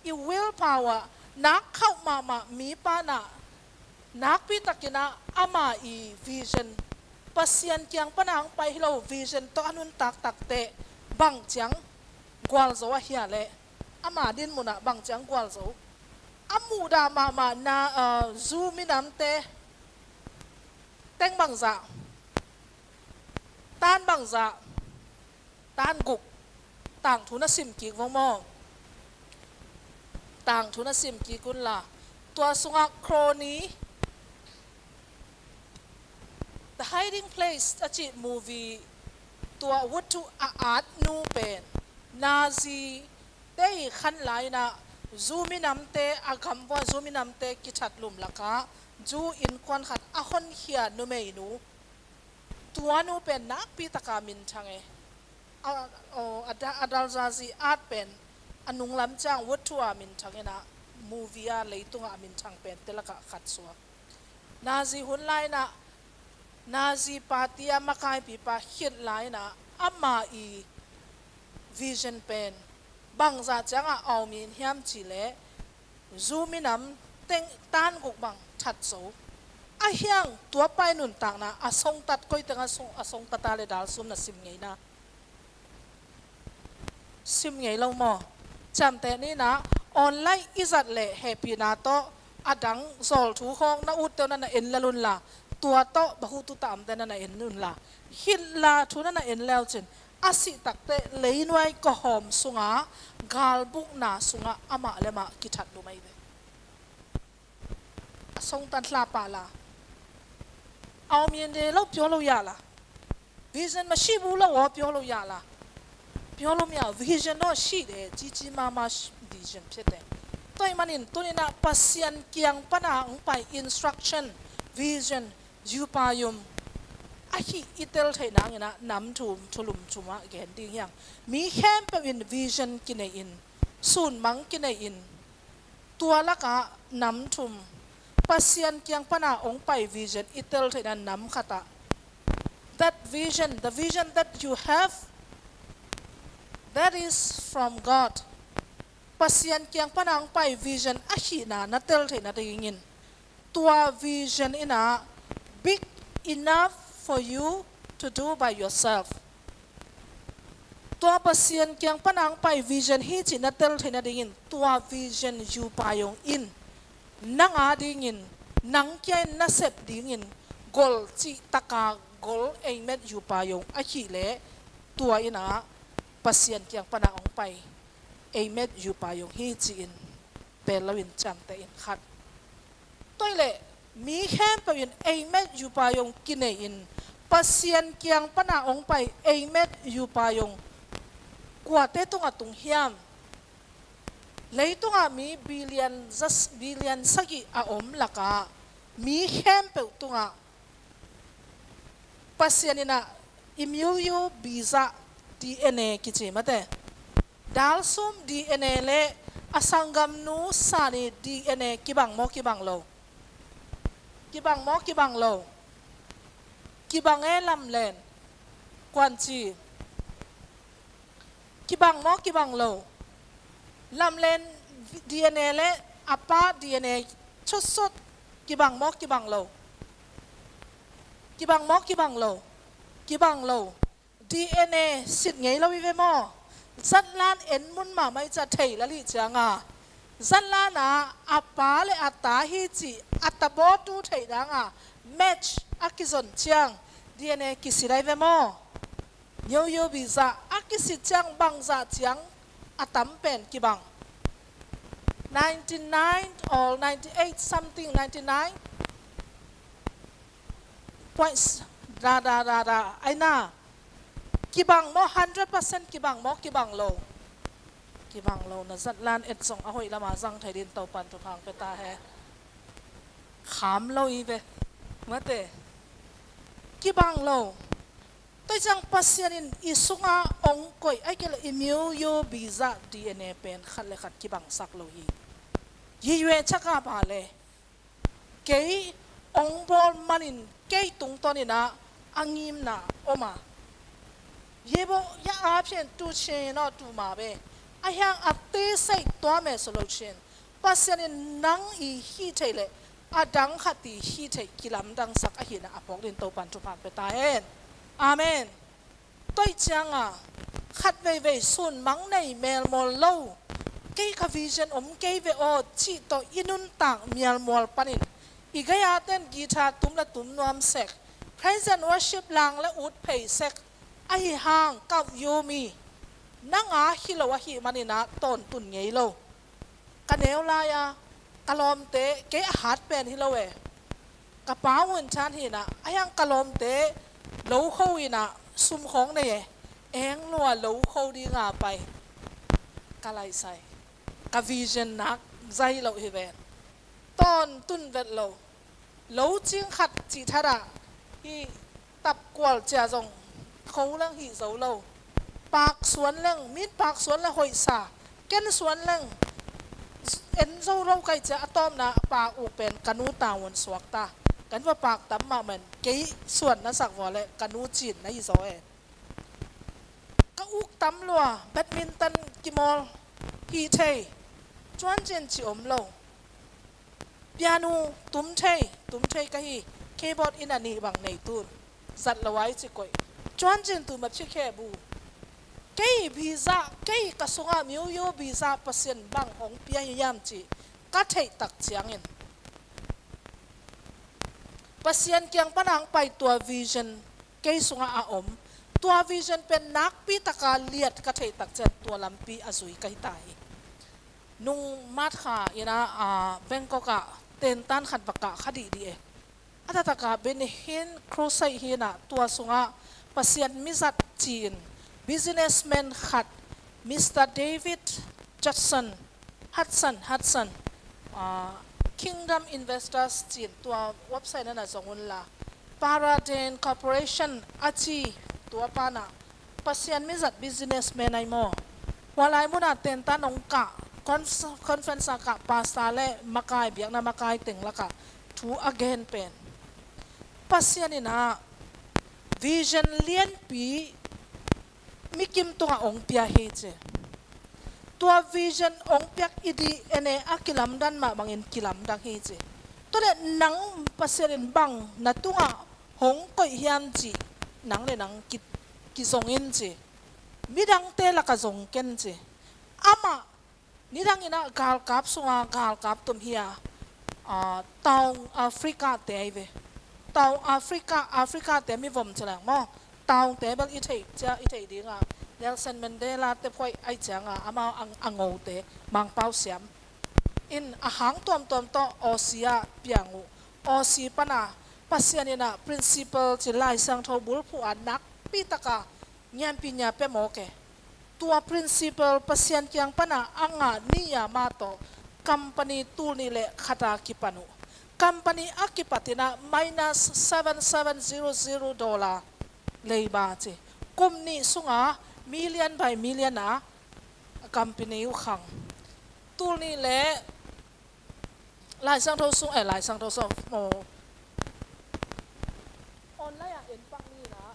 I willpower nak khauh mahmah mipa in ah nakpi takin ah ama i vision, Pasian kiang pana hong pai hi lo vision tawh a nuntak takteh bang ciang gualzo a hia leh, ama din munah bang ciang gualzo? A muhdah mahmah na, ah, zu minamte teng bangzah, tan bangzah, tan guk, tangthu na sim kik vong maw? Tangthu na sim kik unla, tua sungah Crony, The Hiding Place a cih movie, tua Woodhull a at nu pen Nazi te i khan lai-in ah zu minamte a gam vua, zu minamte kithat lum lakah zu innkuan khat a honkhia numeinu, tua nu pen nakpi taka minthang e. A, a, a da-, a dalzazi at pen a nunglam ciang Woodhull a minthang in ah movie a leitungah a minthang pente lakah khat suak. Nazi hun lai-in ah Nazi party a makaipipa Hitler in ah ama i vision pen bangzah ciangah a om in hiam cih leh, zu minam teng tan guk bang that zo. Ahi hang tua pa i nuntakna a songtat, koi teng a song, a songtat a leh dalsum na sim ngei na? Sim ngei lo maw? Ciamteh ni in ah, online i zat leh hehpihna tawh a dang zawlthu khawng na utte uh na na en lel unla, tua tawh Bahutu ta amte na na en unla, Hitler thu na na en le uh cin, a sih takteh leinuai kawhawm sungah, galbukna sungah amah le amah kithat lum ahi ve. A songtan hlapah la, a om in de lo pio lo ya la, vision ma shi bu lo aw pio lo ya la, pio lo mia vision aw shi de, cici mama vision pia de. Tua ahih manin tuni in ah Pasian kiang pana hong pai instruction, vision, yupayum ahi i tel theih nangin ah nam thum, thulum thum ah gen ding hi hang. Mi khempeuh in vision kinei in, sunmang kinei in, tua lakah nam thum, Pasian kiang pana hong pai vision i tel theihna nam khatah, that vision, the vision that you have, that is from God. Pasian kiang pana hong pai vision ahihna na tel theihna dingin, tua vision in ah big enough for you to do by yourself. Tua Pasian kiang pana hong pai vision hi cih na tel theihna dingin, tua vision yupayung in nang a dingin, nang kia in na sep dingin gol cih taka gol eimet yupayung ahih leh, tua in ah Pasian kiang pana hong pai eimet yupayung hi ci-in pel loin ciamteh in khat. Tua ahih leh mi khempeuh in eimet yupayung kinei in, Pasian kiang pana hong pai eimet yupayung kuate tungah tung hiam? Leitungah mi billion zas-, billion sagih a om lakah mi khempeuh tungah Pasian in ah i myoyo biza, D N A kici mate, dalsum D N A le a sanggamnu sani D N A kibang maw kibang lo? Kibang maw kibang lo? Kibang e, lamlen, kuanci. Kibang maw kibang lo? Lamlen D N A le a pa D N A cutsut kibang maw kibang lo? Kibang maw kibang lo? Kibang lo. D N A sit ngei lo hi ve maw? Zatlan en mun mahmah i cih thei lel hi cianga, zatlan a a pa le a ta hi cih a tabawtu theih danga match a kizon ciang D N A kisit ahi ve maw? Nyoyo biza a kisit ciang bangzah ciang a tam pen kibang? ninety nine or ninety eight something, ninety nine points, da da da da, aina. Kibang maw, hundred percent kibang maw, kibang lo? Kibang lo. Na zatlan et zong a hoih lama zang thei din Topan thupha pia ta hen. Kham lo hi ve. Mate. Kibang lo. Tua ciang Pasian in i sunga ong koih, ai kei le i myo yo biza D N A pen khat le khat kibangsak lo hi. Yeyue chaka ba le kei ong bawl manin kei tungtawn inah a ngimna om a. Yebo ya a phian tu chin aw tu ma be. A hiang a te sei tua me so lo chin. Pasian in nang i hi thei le a dang khat i hi thei kilamdangsak ahina a phawk din Topan thupha pia ta hen. Amen. Tua cianga khat veivei sun mang nei melmual lo, kei ka vision om kei ve aw cih tawh i nuntak mialmual panin i gaya ten guitar tum le tum nuam sek, praise and worship lang le ut phei sek, ahi hang kau yo mi nanga hi lo ahi manina tawntun ngei lo. Ka neu lai-a ka lawmte kei a hat pen hi lo e. Ka pa un chan hinah a hiang ka lawmte lo ho inah sum khawng nei e. Eng lua lo ho dinga pai ka laisai. Ka vision nak zai lo hi ven. Tawntun vet lo. Lo cing khat cih thatah hi. Tapkual cia zong kho leng hih zo lo. Pak suan leng, min pak suan leng hoihsa, ken suan leng en zo lo kai cia a tawpna a pak uk pen ka nu taun suak ta. Kan va pak tam mah men kei suan na sak vua le ka nu cin na hi zaw e. Ka uk tam lua, badminton kimawl hi thei. Cuan cin ci om lo. Piano tum thei, tum thei ka hi, keyboard in a nih bang nei tun. Zat lo ai ci koih. Cuan cin tu ma phi khe bu. Kei biza, kei ka sunga miuyu biza Pasian bang hong pia hi yam ci ka theih tak ciangin. Pasian kiang panang pai tua vision kei sunga a om. Tua vision pen nakpi taka liat ka theih tak cian tua lampi a zui ka hi ta hi. Nung March kha ina, a, Bangkok ah tentan khat va kah kha dihdih e. A taktakah Benny Hinn Crusade hinah tua sungah Pasian mizat ci-in businessman khat Mister David Judson, Hudson, Hudson, a, Kingdom Investors ci-in tua website nana zong unla Paradigm Corporation a ci tua panah Pasian mizat businessman ai maw? Hualai munah tentan hong kah, conf-, conference ah kah pastor le makai, biakna makai teng lakah thu a gen pen Pasian inah vision lianpi mikim tungah hong pia hi ci. Tua vision hong piak i D N A a kilamdan mah bangin kilamdang hi ci. Tua le nang Pasian in bang na tungah hong koih hiam cih nang le nang ki, kizong in ci. Midangte lakah zong ken ci. Amah nidang inah galkap sunga galkap tum hi a, a, Taung Africa te ai ve. Taung Africa, Africa te mivom ci leng maw? Taungte bel i theih cia, i theih dinga Nelson Mandela te phuaih ai cianga amau a, a ngote Mangpau siam in a hang tuamtuam tawh Aussie ah piang uh. Aussie pana Pasian inah principle ci Lai Siangtho bulphuh a nakpi taka ngianpi nia pia mawk e. Tua principle Pasian kiang pana a ngah ni-a mah tawh company tul nih le khata kipan uh. Company a kipat inah minus seven seven zero zero dollar leiba ci. Kum nih sunga million by million a company uh khang. Tul nih le Lai Siangtho sung, eh, Lai Siangtho sung, oh. Online ah en pak ni la.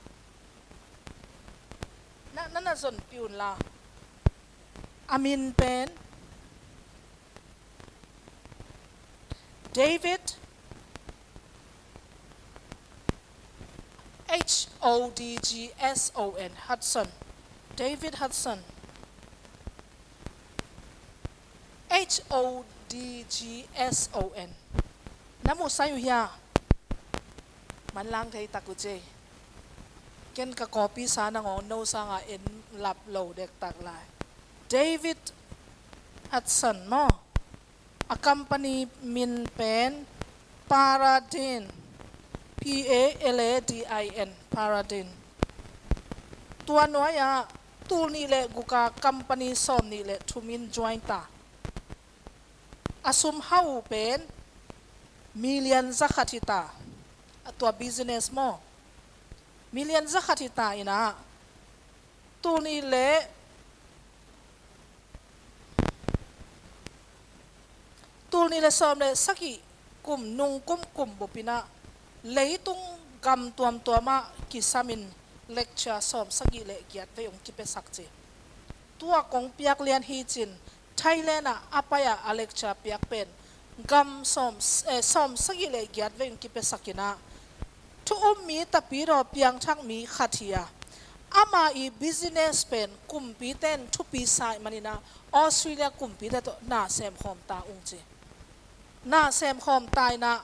Na, na, na zon piun la. A min pen David, H O D G S O N, Hudson. David Hudson. H O D G S O N. Na muhsai uh hia? Manlang thei tak uh cei. Ken ka copy sa nangawn no sanga en lap lo dektak lai. David Hudson maw? A company min pen Paladin, P A L A D I N, Paladin. Tua nuai-ah tul nih le guk a company sawm nih le thum in join ta. A sum hau pen million zakhat hi ta. A tua business maw, million zakhat hi ta in ah, tul nih le tul nih le sawm le sagih kum, nung kum, kum bupin ah leitung gam tuamtuam ah kisamin lecture sawm sagih le giat vei hong kipiasak ci. Tua kong piak lian hi cin, Thailand ah a pai-ah a lecture piak pen gam sawm, eh, sawm sagih le giat vei hong kipiasak in ah, thu um mi, tapidaw piangthak mi khat hi a, ama i business pen kumpite in thupi sa ahih manin ah Australia kumpite tawh na semkhawm ta ung ci. Na semkhawm ta in ah,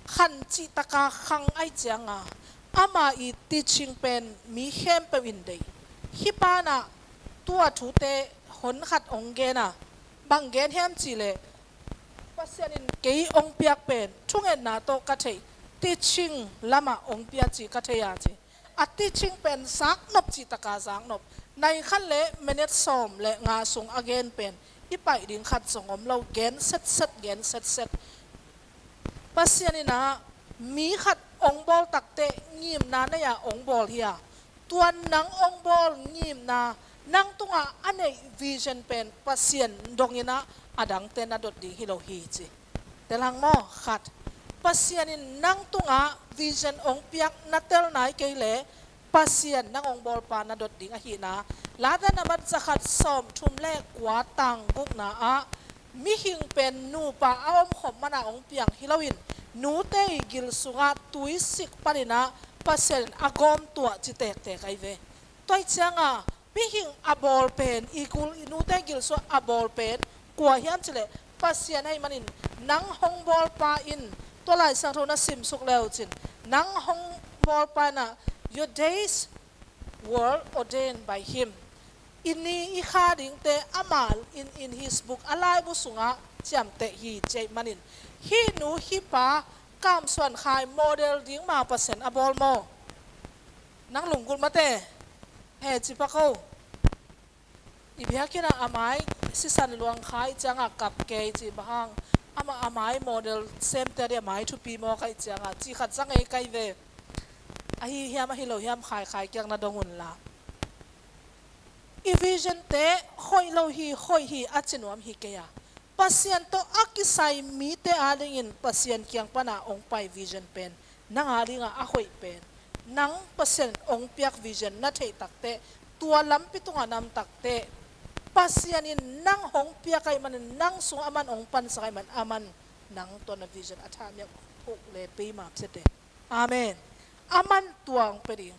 khan cih taka khang ahih cianga ama i teaching pen mi khempeuh in deih. Hih pa in ah tua thute hon khat hong gen a, bang gen hiam cih leh, Pasian in kei hong piak pen thungetna tawh ka theih, teaching lamah hong pia ci ka thei a ci. A teaching pen zaknop cih taka zaknop. Nai khat le minute sawm le nga sung a gen pen i paih ding khat zong om lo, gen setset, gen setset. Pasian in ah mi khat hong bawl takteh ngimna nei-a hong bawl hi a, tua nang hong bawl ngimna, nang tungah a neih vision pen Pasian dongin ah a dangte na dot ding hi lo hi ci. Tel hang maw, khat. Pasian in nang tungah vision hong piak na tel nai kei leh Pasian nang hong bawlpa na dot ding ahihna. Late nambat zakhat sawmthum le kua tang gukna ah, mihing pen nupa a omkhop mana hong piang hi loin, nute i gil sungah tuisik panin ah Pasian in a gawm tuah ci tektek ahi ve. Tua ahih cianga mihing a bawl pen, i gul, i nute gil sungah a bawl pen kua hiam cih leh Pasian ahih manin, nang hong bawlpa in, tua Lai Siangtho na simsuk le uh cin, nang hong bawlpa in ah, your days were ordained by him. I ni i kha dingte ama in, in his book, a laibu sungah ciamteh hi ci ahih manin, hih nu hih pa Kam Suan Khai model ding ma Pasian a bawl maw? Nang lunggulh mate, he ci pak o. I biakinn ah a mai sisan luang kha ahih cianga kap kei ci, bang hang, amah a mai model semte a ding a mai thupi mawk ahih cianga ci khat za ngei ka hi ve. Ahi hiam ahi lo hiam, khaikhai kiak na dong unla. I vision te hoih lo hi, hoih hi a ci nuam hi kei a, Pasian tawh a kisai mite adingin Pasian kiang pana hong pai vision pen nang adinga a hoih pen, nang Pasian hong piak vision na theih takteh, tua lampi tungah nam takteh, Pasian in nang hong piak ahih manin, nang sungah aman hong pansak ahih manin, aman nang tua na vision a thahmiak phuk le pei mah phiate. Amen. Aman tua hong pia ding.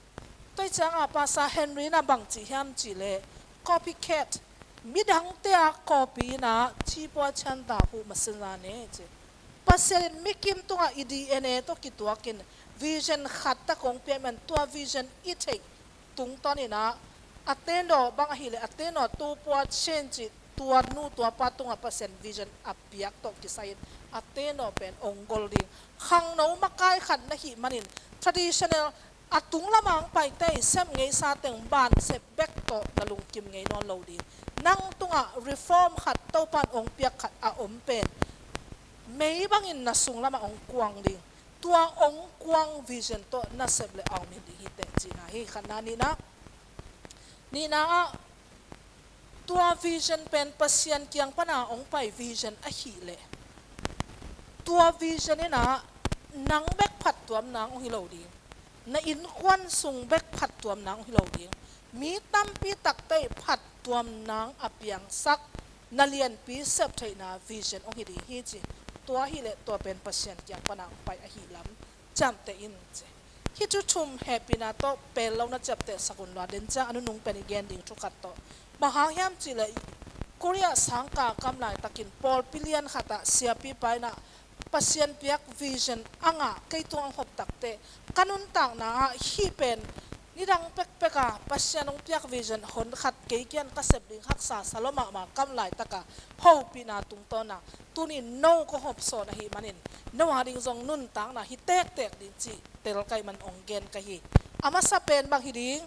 Tua ahih cianga Pastor Henry in ah bang ci hiam cih leh, copycat, midangte a copy in ah thipua cianta huh masinza ne ci. Pasian in mikim tungah i D N A tawh kituakin vision khat tak hong pia ahih manin, tua vision i theih tungtawn in ah, a tendaw bang ahih leh, a tendaw tupua chin cih, tua nu tua pa tungah Pasian vision a piak tawh kisai-in a tendaw pen hong gol ding. Khangno makai khat na hih manin, traditional, a tung lamah hong paite i sem ngeisa teng ban sep bek tawh na lungkim ngei nawn lo ding. Nang tungah reform khat, Topan hong piak khat a om pen, mei bangin na sung lamah hong kuang ding. Tua hong kuang vision tawh na sep le a om hi ding hi teh cihna hi. Khatna. Nihna, nihna ah, tua vision pen Pasian kiang pana hong pai vision ahih leh, tua vision in ah nang bek phattuam nang hong hi lo ding, na innkuan sung bek phattuam nang hong hi lo ding, mi tampi takte phattuam nang a piangsak, na lianpi sep theihna vision hong hi ding hi ci. Tua ahih leh tua pen Pasian kiang pana hong pai ahih lam ciamteh in ci. Hih thu thum hehpihna tawh pel lo na ciaptehsak un la, den ciang a nunung pen i gen ding thu khat tawh. Bang hang hiam cih leh, Korea sangkah kam laitakin pawlpi lian khatah siapipa in ah Pasian piak vision a ngah kei tungah hong hop takteh, ka nuntakna ah hih pen Nidang pekpek a Pasian hong piak vision hon khat kei kiang ka sep ding haksa sa lo mahmah kam laitaka hopihna tungtawna tuni no ka hopsawn ahih manin no a ding zong nuntakna hi tektek ding cih tel ka hih man hong gen ka hi. A masa pen bang hi ding?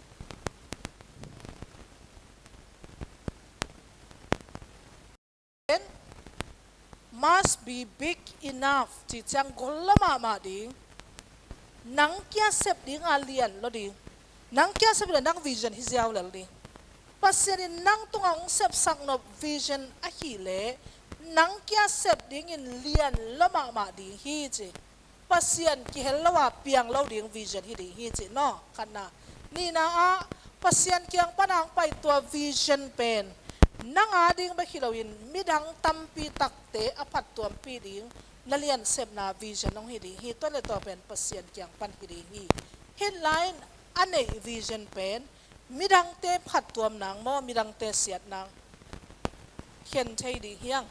Must be big enough, cih ciang gol lo mahmah ding. Nang kia sep ding a lian lo ding. Nang kia sep ding nang vision hi ziau lel ding. Pasian in nang tungah hong sepsak nop vision ahih leh nang kia sep dingin lian lo mahmah ding hi ci. Pasian kihel lo a piang lo ding vision hi ding hi cih no. Khatna. Nihna ah Pasian kiang pana hong pai tua vision pen nang a ding bek hi loin midang tampi takte a phattuampih ding na liansepna vision hong hi ding hi. Tua le tua pen Pasian kiang pan hi ding hi. Hih lai-in a neih vision pen midangte phattuam nang maw, midangte siat nang khen thei ding hiang.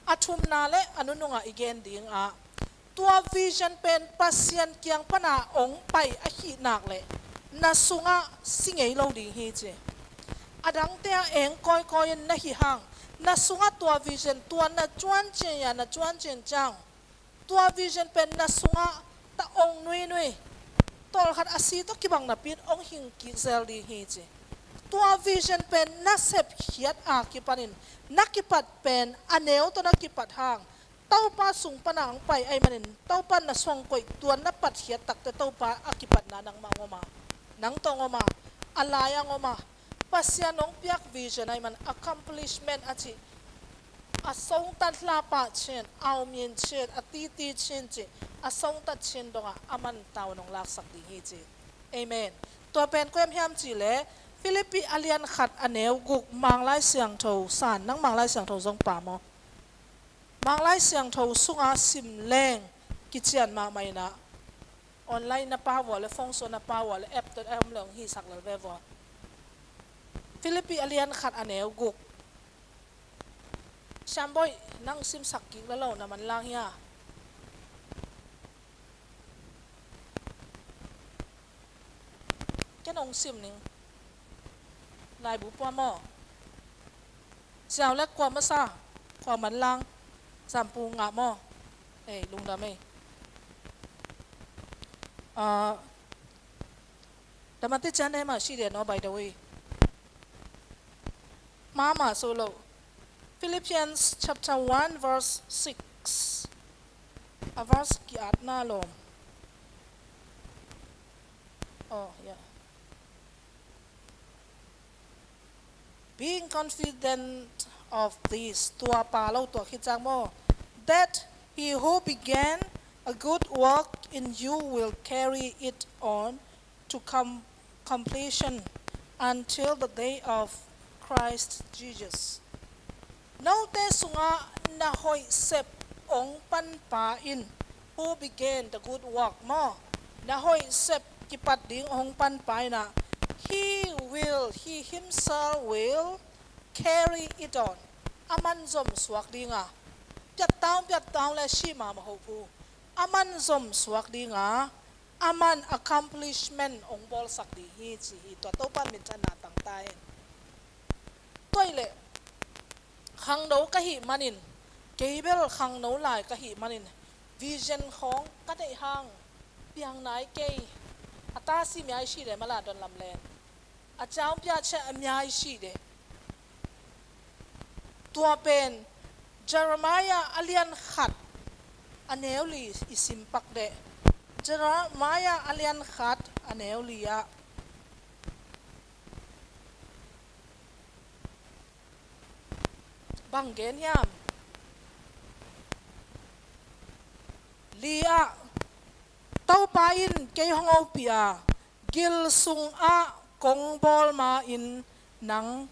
A thumna le a nunungah i gen ding ah tua vision pen Pasian kiang pana hong pai ahih nak leh na sungah si ngei lo ding hi ci. A dangte ah eng kawikawi in na hi hang na sungah tua vision tua na cuan cian ya na cuan cian ciang tua vision pen na sungah ta hong nuinui tawlkhat a si tawh kibang napi in hong hing kik zel ding hi ci. Tua vision pen na sepkhiat a kipanin na kipat pen a neu tawh na kipat hang Topa sung pana hong pai ahih manin Topa na sung koih tua na patkhiat takte Topa a kipatna nangmah hong om a, nang tawh hong om a, a lai-ah hong om a. Pasian hong piak vision ahih man accomplishment a cih a songtat hlapah chin, a om in chin, a titi chin cih a songtat chin dongah a man tawn hong laksak ding hi ci. Amen. Tua pen koi hiam cih leh Philippi a lian khat a neu guk, Manglai Siangtho san, nang Manglai Siangtho zong pha maw? Manglai Siangtho sunga sim leng kician mahmah in ah online na pha vua le phone sung na pha vua le app tawh a om le hong hisak lel ve vua. Philippi a lian khat a neu guk. Siambawi, nang simsak kik la lo na manlang hia? Ken hong sim ning. Laibu pua maw? Siau le kua masa, kua manlang, Zampu ngah maw? Ei, lungdam ei. Ah, Damati cian dai mah si dia no, by the way. Mama solo. Philippians chapter one verse six. A verse ki-atna lawm. Oh, yeah. Being confident of this, tua pha lo, tua khit ciang maw, that he who began a good work in you will carry it on to com-, completion until the day of Christ Jesus. Note sungah na hoih sep hong panpa in, who began the good work maw, na hoih sep kipat ding hong panpa in ah, he will, he himself will carry it on. A man zom suak ding a, piattang piattang le si mahmah hoh phu, a man zom suak ding a, a man accomplishment hong bawlsak ding hi ci hi. Tua Topa minthanna tang ta hen. Tua hi leh khangno ka hih manin, kei bel khangno lai ka hih manin, vision khawng ka neih hang piang nai kei. A ta si mia i si le mala don lam len a ciang pia ciah a mia i si le. Tua pen Jeremiah a lian khat a neu li i sim pak deh. Jeremiah a lian khat a neu li ah bang gen hiam? Li ah, Topa in kei hong hopih a, gil sungah kong bawl ma-in nang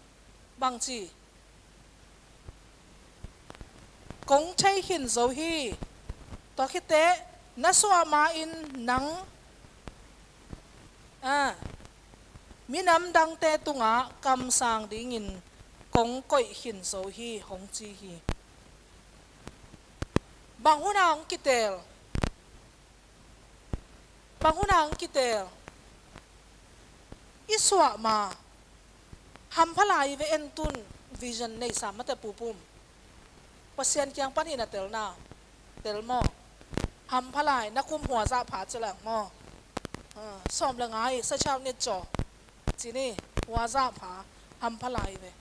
bangci kong thei khin zo hi. Tua khit teh na suah ma-in nang, a, minam dangte tungah kamsang dingin kong koih khin zo hi, hong ci hi. Bang hun a hong kiteel? Bang hun a hong kiteel? i suah ma hampha lai ve. En tun vision nei sam mate pupum. Pasian kiang pan hi na telna tel maw? Hampha lai, na kum huazah pha ci lang maw? Ah, sawm le nga i sa chau nit caw ci ni, huazah pha, hampha lai ve.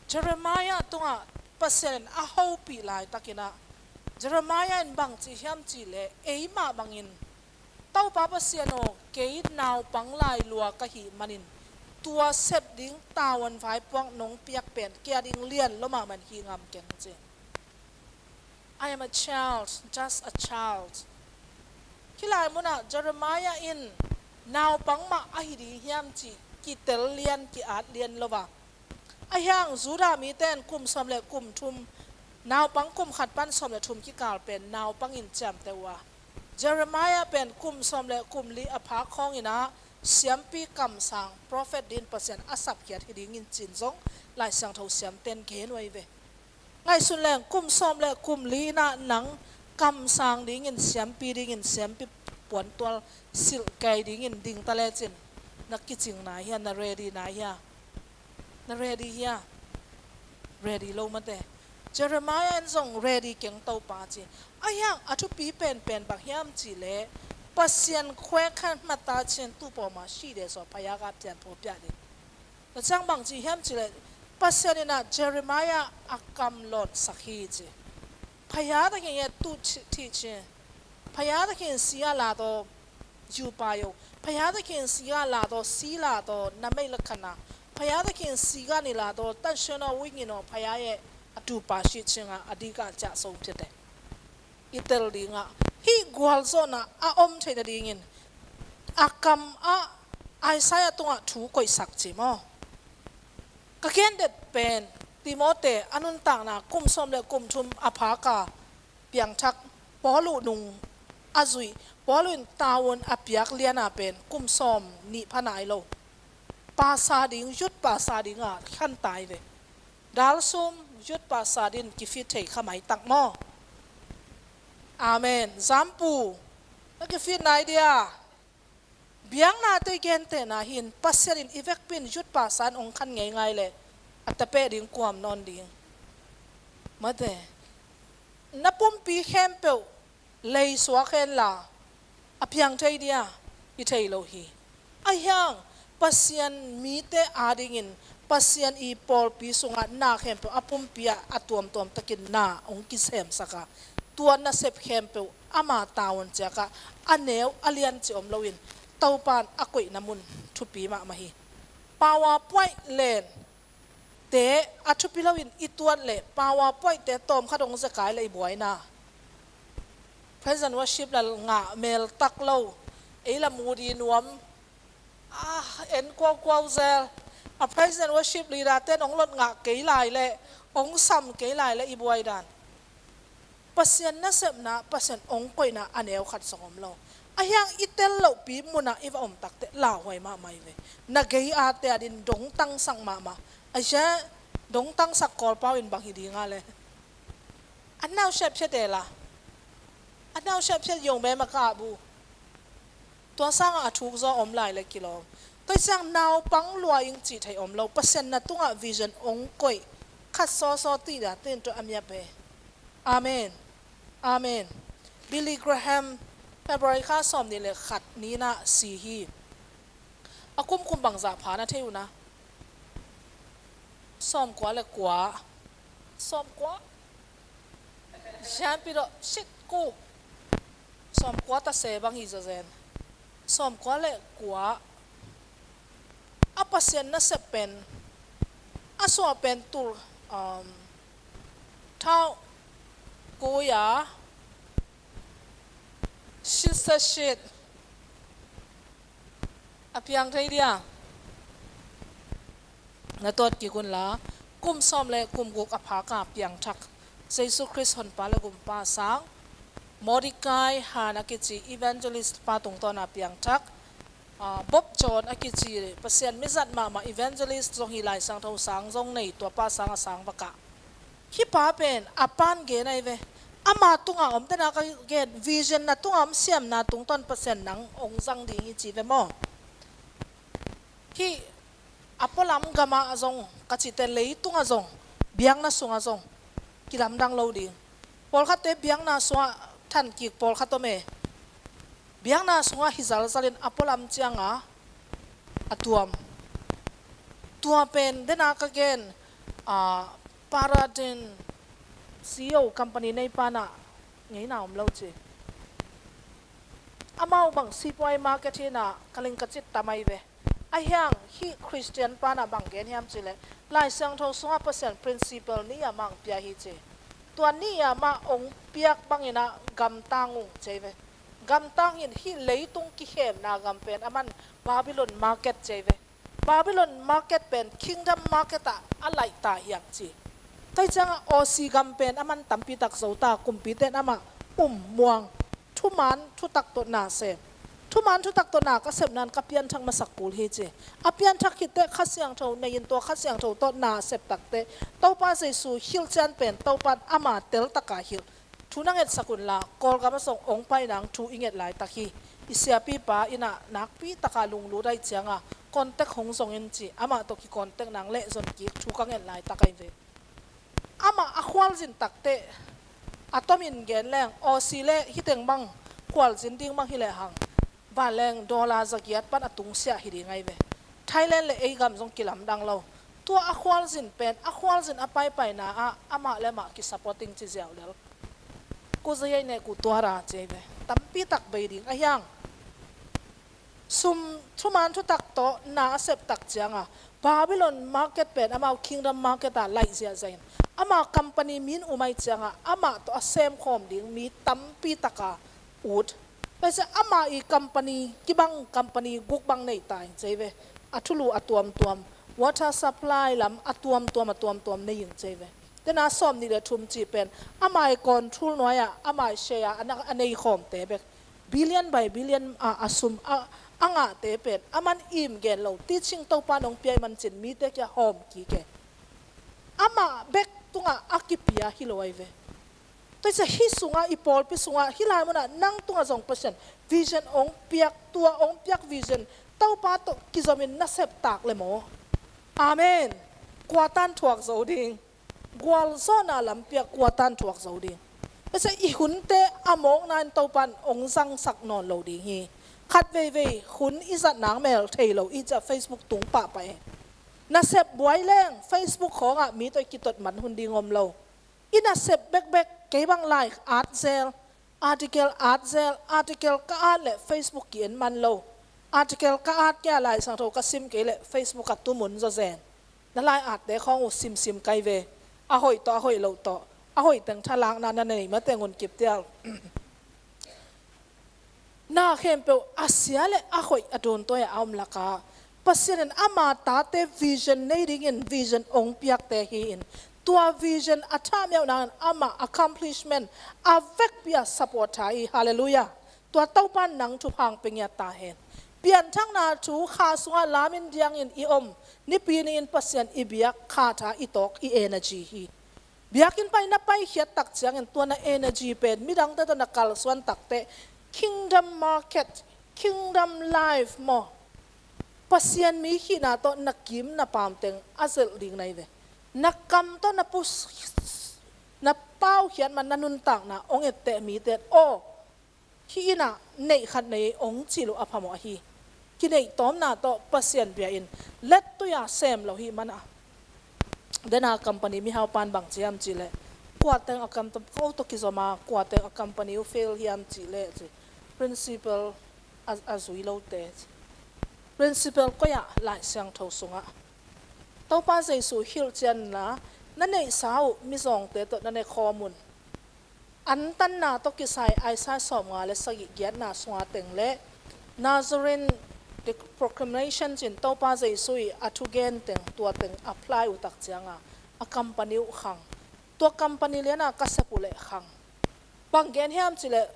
Jeremiah tungah Pasian in a hopih laitakinah Jeremiah in bang ci hiam cihleh, eimah bangin Topa Pasian aw, kei naupang lailua ka hih manin tua sep ding tavuan vaipuak nong piak pen kei a ding lian lo mahmah in hih ngam keng ci. I am a child, just a child. Khilai munah Jeremiah in naupang mah ahi ding hiam cih kitel lian, ki-at lian lo va. Ahiang Judah mite in kum sawm le kum thum, naupang kum khat pan sawm le thum kikal pen naupang in ciamteh uh a, Jeremiah pen kum sawm le kum li a phak khawngin ah siampi kamsang, prophet dingin Pasian a sapkhiat hi dingin cin zong Lai Siangtho siamten gen uh ahi ve. Ngaihsun leng kum sawm le kum li inah nang kamsang dingin, siampi dingin, siampi puantual silh kei dingin ding ta lecin na kicing nai hia, na ready nai hia? Na ready hia? Ready lo mate. Jeremiah in zong ready keng Topa ci. Ahiang a thupi penpen bang hiam cihleh, Pasian khuek khan hmata chin tu pawma si de saw phaya ka pian pho piah ding. Tua ciang bang ci hiam cihleh, Pasian inah Jeremiah a kam lawnsak hi ci. Phaya takin e tu thi ci. Phaya takin si a la taw, jiu pa yo. Phaya takin si a la taw, si la taw, na mei la khana. Phaya takin si a ni la taw, tan shen aw, wing in aw, phaya e, a tu pa si chinga, a dika cia so tete. I tel dingah hih gualzawhna a om theih nadingin a kam ah Isaiah tungah thu koihsak ci maw? Ka gendet pen Timote a nuntakna kum sawm le kum thum a phaka piangthak Paul uh nung a zuih, Paul uh in tavuan a piak liana pen kum sawm nih pha nai lo. Pasa ding, yut pasa dinga khantai ve. Dalsum yut pasa din kifit thei kha mai tak maw? Amen. Zampu, na kifit nai dia. Biakna tei gentehna hin Pasian in i vekpin yut pasa in ong khan ngeingai le a tapeh ding kuam nawn ding. Mate, na pumpi khempeuh lei suak hen la a piang thei dia, i thei lo hi. Ahiang Pasian mite adingin Pasian i pawlpi sungah na khempeuh a pumpi ah a tuamtuam takin na hong kisemsak a, tua nasep khempeuh ama tavuan ciakah a neu a lian ci om loin Topan a koihna mun thupi mahmah hi. Power point len te a thupi loin i tuat leh power point te tawmkhat hong zekai le i buaina. Praise and worship la ngah mel tak lo, ei la mu di nuam. Ah, en kuaukuau zel. A praise and worship leader ten hong lot ngah kei lai leh, hong sam kei lai leh i buai dan. Pasian nasepna, Pasian hong koihna a neu khat zong om lo. Ahiang i tel lohpi munah i va om takteh lauhuai mahmah i ve. Na gei a te adin dongtangsak mahmah. Asia dongtangsak Kawlpau in bang hi dinga le. A nau siapsia te la. A nau siapsia yong be maka bu. Tua sangah a thuk zaw om lai le kilawm. Tua i ciang naupang lua ing cih thei om lo. Pasian na tungah vision ong koih khat sawsaw tih dah tin tua a miap he. Amen. Amen. Billy Graham February kha sawm nih le khat ninah si hi. A kumkum bangzah pha na thei uh na? Sawm kua le kua. Sawm kua. Sianpi dawh sit ku. Sawm kua ta se bang hi zazen. Sawm kua le kua. A Pasian nasep pen a suah pen tul, um, thau kuya sit se sit. A piang thei dia. Na tuat kik un la, kum sawm le kum guk a phaka piangthak Jesu Khrist honpa le gumpa sang, Mordecai Han a kici evangelist pa tungtawna piangthak, ah, Bob John a kici Pasian mizat mahmah evangelist zong hi, Lai Siangtho sang zong nei, tua pa sang a sang vakah. Hih pa pen a pan gen ahi ve. Ama tunga om tena ka gen, vision na tunga om siamna tungtawn Pasian nang ong zang ding hi ci ve maw? Hih a pualam gamah zong ka cihte leitungah zong, biakna sungah zong kilamdang lo ding. Pawlkhatte biakna sungah thankik pawlkhat om e. Biakna sungah hi zalzalin a pualam cianga a tuam. Tua pen dena ka gen, a, Paradin C E O company nei pana ngeina om lo ci. Amau bang sipuai market hina ka ling ka cit tamai ve. Ahiang hih Christian pana bang gen hiam cileh, Lai Siangtho sungah Pasian principle ni a mang pia hi ci. Tua ni a mah ong piak bangina gamtang ung cei ve. Gamtang hin hih leitung kikhemna gam pen aman Babylon market cei ve. Babylon market pen kingdom market ah a laihta hiang ci. Tua hi ciangah Aussie gam pen aman tampi tak zota, kumpiten amah um muang, thuman thutak tawh na sem. Thuman thutak tawh na ka sepnan ka pianthak masak kul hi ci. A pianthak khit teh Kha Siangtho nei in tua Kha Siangtho tawh na sep tak teh Topa Jesu hilhcian pen Topan ama teltaka hilh. Thu na ngetsak unla, Kawlgam a zong ong pai nang thu i nget laitak hi. I siapipa innah nakpi taka lunglut aih cianga contact hong zong in ci, amah tawh ki contact nang leh zon kik thu ka nget laitak ahi ve. Amah a khualzin takteh a tomin gen leng, Aussie le hiteng bang khualzin ding bang hileh hang vanleng dollar zagiat pan a tungsiah hi ding ahi ve. Thailand le ei gam zong kilamdang lo. Tua a khualzin pen, a khualzin a paipaina ah amah le amah kisupporting ci ziau lel. Ku zayai ne ku tuara ci ahi ve. Tampi tak bei ding ahiang. Sum thuman thutak tawh na a sep tak cianga Babylon market pen amau kingdom market ah laih ziahziah in ama company min um aih cianga amah tawh a semkhawm ding mi tampi taka ut. Tua hi ciah amah i company kibang company guk bang nei ta in ci ahi ve. A thulu a tuamtuam, water supply lam a tuamtuam a tuamtuam nei in ci ahi ve. Tena sawm nih le thum cih pen amah i control nuai-ah amah i share a na, a nei khawmte bek billion by billion a, a sum a, a ngahte pen aman im gen lo, teaching Topa nong piai mancin mite kia hawm kik e. Amah bek tungah a kipia hi lo ahi ve. Tua hi ciah hih sungah, i pawlpi sungah, hih lai munah nang tungah zong Pasian vision ong piak, tua ong piak vision Topa tawh kizomin na sep tak le maw? Amen. Kua tan thuak zo ding? Gualzawhna lampi ah kua tan thuak zo ding? Tua hi ciah i hunte a mawkna in Topan ong zangsak nawn lo ding hi. Khat veivei hun i zat nang mel thei lo i ciah Facebook tung pahpah e. Na sep buai leng Facebook khawngah mi tawh i kitot man hun ding om lo. I nasep bekbek, kei bang lai at zel, article at zel, article ka at leh Facebook ki-en man lo. Article ka at kei a Lai Siangtho ka sim kei leh Facebook a tumun zaw zen. Na lai atte khawng uh simsim kai ve. A hoih tawh, a hoih loh tawh, a hoih teng thalakna na nei mateng un kiptial. Na khempeuh a sia le a hoih a dawntawi a om laka Pasian in ama tate vision nei dingin vision ong piakte hi-in, tua vision a thahmiauh nangin ama accomplishment a vekpi a support tha hi. Halleluiah. Tua Topa nang thupha ong pia ngiat ta hen. Pianthakna thu kha sungah lamin diangin i om, nipi ni-in Pasian i biak kha tha i tawk i energy hi. Biakinn pai na paikhiat tak ciangin tua na energy pen midangte tawh na kalsuan takteh kingdom market, kingdom life maw, Pasian mi khihna tawh na kim na pamteng a zelh ding na hi ve. Na kam tawh na pus, na paukhiat man na nuntakna ong etteh mite aw, hih innah neih khat nei ong cih loh a phamawh ahi. Kineih tawmna tawh Pasian bia in lettui-a sem lo hih manah, dena company mihau pan bang ci hiam cihleh, kuateng a kam tawh ko tawh kizoma, kuateng a company uh fail hiam cihleh ci. Principle a, a zui lote ci. Principle koi-ah? Lai Siangtho sungah Topa Jesu hilhcianna, na neihsa uh mizawngte tawh na nekhawm un. Antanna tawh kisai Isaiah sawmnga le sagih giatna sunga teng le Nazarene Proclamation cin Topa Jesu i a thugen teng tua teng apply uh tak cianga a company uh khang. Tua company liana ka sep uh leh khang. Bang gen hiam cihleh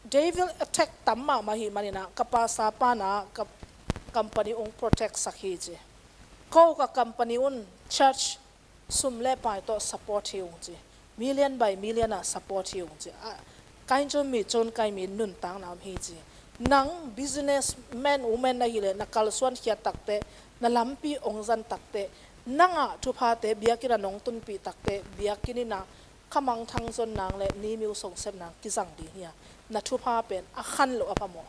devil attack tam mahmah hi manina ka pasa pana ka company ung protect sak hi ci. Ko ka company un church sum le pai tawh support hi ung ci. Million by million a support hi ung ci. A, kain cun mi cun kai mi nuntakna om hi ci. Nang businessman woman na hileh na kalsuan khiat takteh Na lampi ong zan takteh, nangah thuphate biakinn ah nong tunpih takteh, biakinn in ah khamangthang zon nang le nimiu songsep nang kizang ding hi a, na thupha pen a khan loh a phamawh.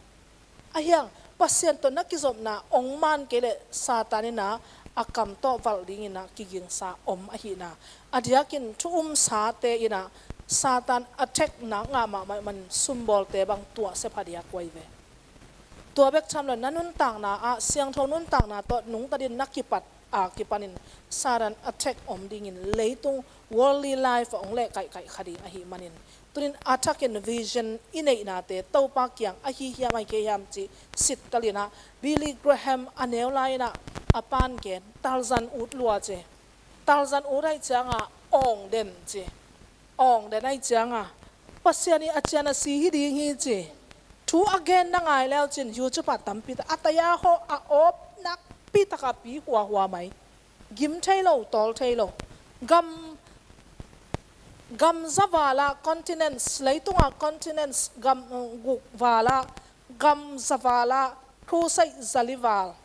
Ahiang, Pasian tawh na kizopna ong man kei leh Satan in ah a kam tawh valh dingin ah kigingsa om ahihna. A diakin thu umsate in ah Satan attack nak ngah mahmah man sumbawlte bang tuahsia phadiak uai ve. Tua bek tham lo, na nuntakna ah siangtho nuntakna tawh nungta din na kipat a kipanin Satan attack om dingin leitung worldly life ah ong leh kaikai kha ding ahih manin, tunin a thakin vision i neihnate Topa kiang ahi hiam ahi kei hiam cih sittel in ah, Billy Graham a neu lai in ah a pan gen, talzan ut lua ci. Talzan ut aih ciangah awng den ci. Awng den aih ciangah Pasian i a cian a si hi ding hi ci. Thu a gen na ngai leu cin YouTube ah tampi tak a taya hawh a awp nakpi takah pi huahua mai. Gim thei lo, tawl thei lo. Gam, gam za vala continents, leitungah continents gam, uh, guk vala, gam za vala, crusade zali val.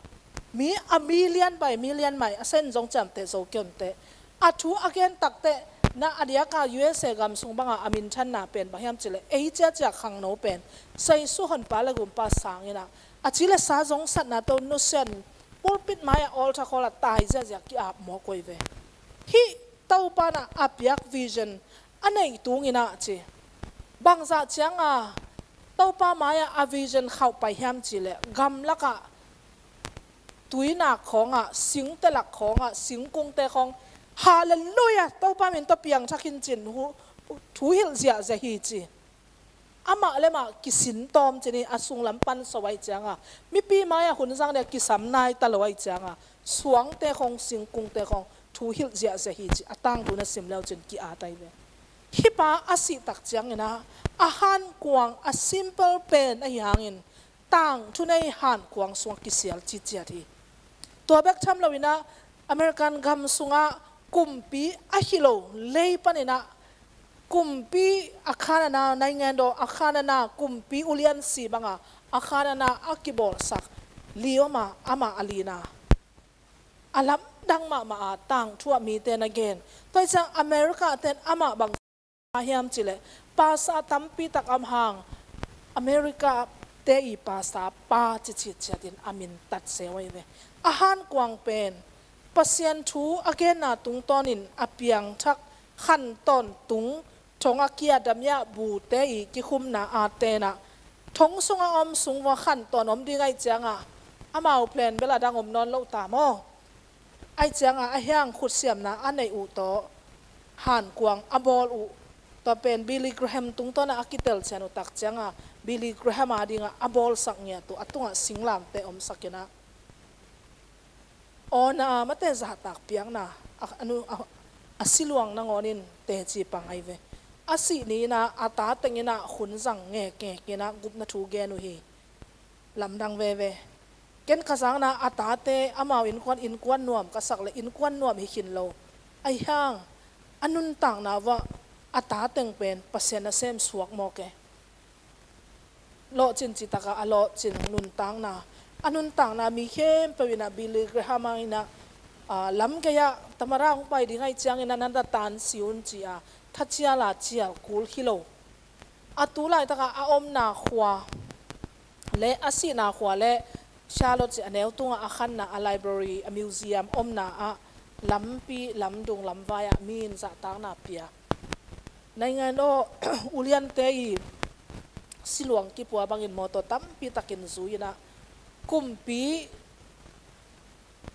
Mi a million by million mai, a sen zong ciamteh zo kei unteh. A thu a gen takteh, na a diaka U S A gam sung banga a minthanna pen bang hiam cileh, ei ciacia khangno pen, saisu honpa le gumpa sang in ah, a ci le sa zong satna to nusian, pulpit mai-ah altar call ah tai ziazia ki-ap mawk uai ve. Hih Topa in ah a piak vision a neih tung in ah ci. Bangzah cianga Topa mai-ah a vision khauh pai hiam cileh, gamlakah tuinak khawngah, singte lak khawngah, singkungte khawng, Halleluiah, Topa min tawh piangthak in cin, hu-, thu hilh ziahziah hi ci. Amah le mah kisin tawm cin hi, a sunglam pan so aih cianga, mipi mai-ah hun zang dia kisam nai ta lo aih cianga, suangte khawng, singkungte khawng, thu hilh ziahziah hi ci, a tangthu na sim leu cin ki-at aih ve. Hih pa a sih tak ciangin ah, a hankuang, a simple pen ahi hangin, tangthu nei hankuang sungah kisial ciciat hi. Tua bek tham lo in ah, American gam sungah kumpi ahi lo lei panin ah, kumpi a khanana, naingendaw a khanana, kumpi ulian si banga a khanana a kibawlsak Lee om a, amah a lina, a lamdang mahmah a tangthu ah mite na gen. Tua hi ciang America ten amah bang hiam cileh, pasa tampi tak om hang, America te i pasa pa cicit ciatin a min tat se uai ve. A hankuang pen Pasian thu a genna tungtawnin a piangthak, khan tawntung, thong a kia damiah bute i kikhumna a tenah, thong sungah om sung vua khan tawn om ding aih ciangah, amau plan bel a dang om nawn lo ta maw? Aih ciangah a hiang khutsiamna a neih uh tawh hankuang a bawl uh, tua pen Billy Graham tungtawnah a kitelcian uh tak ciangah, Billy Graham a dingah a bawlsak ngiat uh a tungah singlamteh omsak inah, awna a mate zahtak piakna a, a, a siluang nangawnin teci pang ahi ve. A sih ni inah a ta teng inah hun zang ngekngek inah gupna thu gen uh hi. Lamdang veve. Ken ka zakna a tate amau innkuan, innkuan nuam ka sak le innkuan nuam hi khin lo. Ahi hang a nuntakna uah a ta teng pen Pasian nasem suak mawk e. Lawhcin citakah a lawhcin nuntakna, a nuntakna mi khempeuh inah Billy Graham inah, ah, lam gei-ah tamara hong pai ding ahi ciangin a na datan si un ci-a thacial a cial kul hi lo. A tu laitakah a omna khua le a sihna khua le Charlotte cih a neu tungah a khanna a library, a museum omna ah lampi, lamdung, lamvai ah mi in zahtakna pia. Naingan aw, uliante i siluang kipua bangin mawtaw tampi takin zui inah, kumpi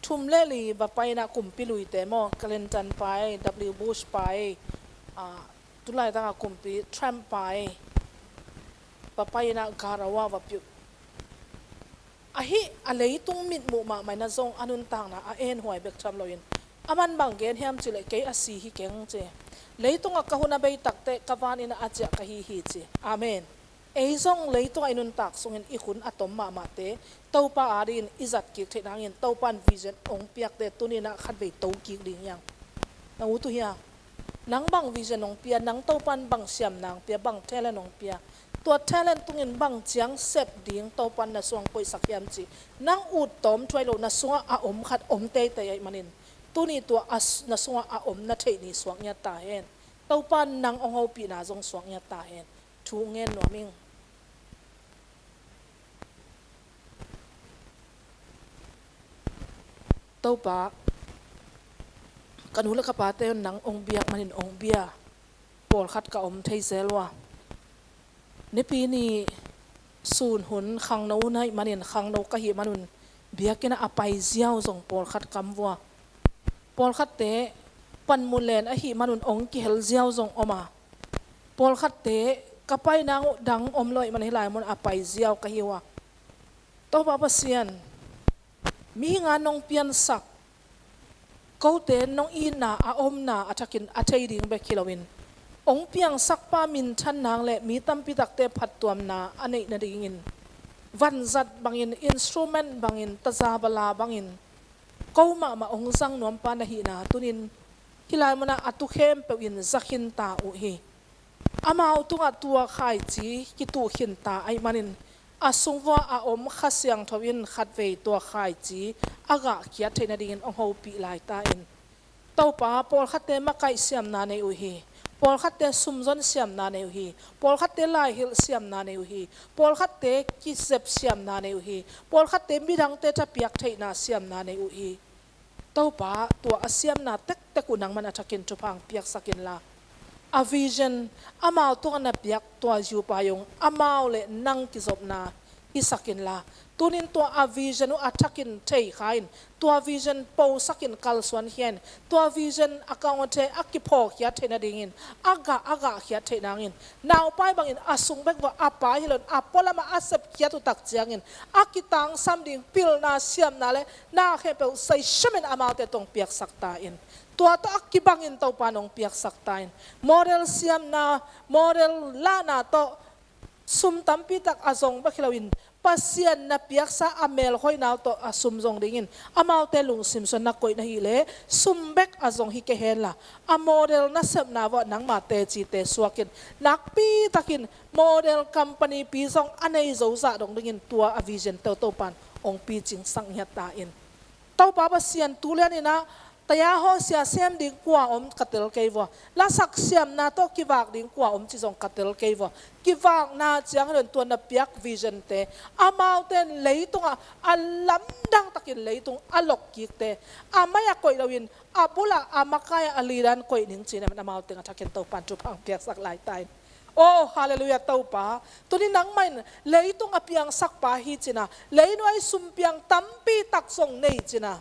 thum le li va pai inah, kumpi luite maw, Clinton pai, W Bush pai, ah, tu laitakah kumpi Trump pai, va pai inah Garawa va piuh. Ahi a leitung mitmuh mahmah inah zong a nuntakna a enhuai bek tham loin, a man bang gen hiam cileh, kei a si hi keng ci. Leitungah ka hun a bei takteh ka van inah a ciah ka hi hi ci. Amen. Ei zong leitungah i nuntak sungin i hun a tom mahmahte Topa adingin i zat kik theih nangin Topa in vision hong piakte tuni inah khatvei to kik ding hiang. Na ut uh hiang. Nang bang vision hong pia, nang Topa in bang siamna hong pia, bang talent hong pia, Tua talent tungin bang ciang sep ding Topan na sungah koihsak hiam cih nang ut tawm thuai lo, na sungah a om khat om teitei ahih manin, tuni tua a s-, na sungah a om na theih ni suak ngiat ta hen. Topan nang hong hopihna zong suak ngiat ta hen. Thu ngen nuam ing. Topa, ka nu le ka pate un nang hong biak manin hong bia pawlkhat ka om thei zel uh a, nipi ni sun hun khangno hun ahih manin, khangno ka hih manun biakinn ah a pai ziau zong pawlkhat ka om uh a, pawlkhatte panmun len ahih manun hong kihel ziau zong om a, pawlkhatte ka pai nang uh dang om lo ahih manin hih lai mun a pai ziau ka hi uh a, Topa Pasian, mihing a nong piansak, kote nong itna a omna a thakin a thei ding bek hi loin, hong piangsakpa minthan nang le mi tampi takte phattuamna a neih nadingin, vanzat bangin, instrument bangin, tazabala bangin, ko mahmah hong zang nuampa na hihna tunin hih lai munah a tu khempeuh in za khin ta uh hi. Amau tungah tua khaici kituh khin ta ahih manin, a sung vua a om Kha Siangtho in khatvei tua khaici a gahkhiat theih nadingin hong hopih lai ta in. Topa, pawlkhatte makaih siamna nei uh hi. Pawlkhatte sumzon siamna nei uh hi. Pawlkhatte laihilh siamna nei uh hi. Pawlkhatte kizep siamna nei uh hi. Pawlkhatte midangte thapiak theihna siamna nei uh hi. Topa, tua a siamna tektek uh nangman a thakin thupha hong piaksak inla, a vision amau tungah na piak tua ziupa zong amau le nang kizopna hisak inla, tunin tua a vision uh a thakin thei kha in, tua vision posakin kalsuan khia in, tua vision a kaungte a kiphawkkhiat theih nadingin, a gah a gahkhiat theih nangin, naupai bangin a sung bek vua a pai hi loin a pualamah a sepkhiat uh tak ciangin, a kitangsam ding pilna siamna le na khempeuh Zeisu min amaute tawh hong piaksak ta in. Tua tawh a kibangin Topa nong piaksak ta in. Model siamna, model lahna tawh sum tampi tak a zong bek hi loin, Pasian na piaksa a melhoihna uh tawh a sum zong dingin amaute lungsim sung na koih na hih leh, sum bek a zong hi kei henla, a model nasepna vua nangma tecite suakin, nakpi takin model company pi zong a nei zo zah dong dingin tua a vision tawh Topan hong picingsak ngiat ta in. Topa Pasian, tu lianin ah taya hawsia sem ding kua om ka tel kei vua. Lasak siamna tawh kivak ding kua om ci zong ka tel kei vua. Kivakna ciang hi loin tua na piak vision te, amaute in leitungah a lamdang takin leitung a lokkikte, a mai a koih loin a bulah a makai a lidan koih ning ci-in amaute a thakin Topan thupha hong piaksak lai ta in. Oh, halleluiah Topa. Tuni nangmah in leitung a piangsakpa hi ci-in ah, leinuai sumpiang tampi tak zong nei ci-in ah,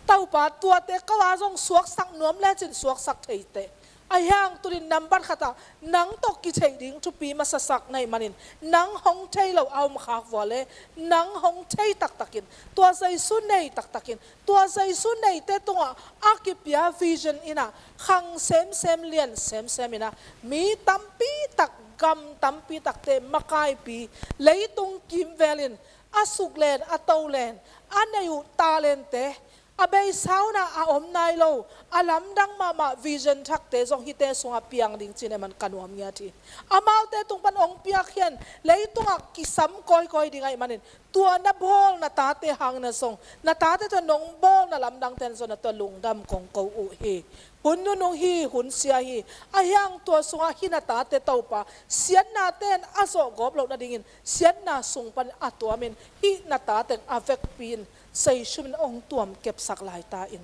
Topa, tuate ko a zong suaksak nuam lecin suaksak theiteh. Ahi hang tunin nambat khatah nang tawh kitheih ding thupi masasak na hih manin, nang hong thei lo a om khak vua le, nang hong thei taktakin, tua Jesu nei taktakin, tua Jesu neite tungah a kipia vision in ah khang semsem, lian semsem in ah, mi tampi tak, gam tampi takte makaipi, leitung kimvel in a suklen, a tolen, a nei uh talente, a beisa un ah a om nai lo, a lamdang mahmah vision thakte zong hihte sungah piang ding ci-in e man ka nuam ngiat hi. Amaute tung pan hong piak hi in, leitungah kisam kawikawi ding ahih manin, tua na bawl na tate hangin ah zong, na tate tawh nong bawl na lamdangte in zong na tawh lungdam kong ko uh hi. Hun nunung hi, hun sia hi. Ahi hang tua sungah hih na tate Topa, siatnate in a zawhgawp loh nadingin, siatna sung pan a tuamin, hih na tate a vekpi in Jesu min hong tuam kepsak lai ta in.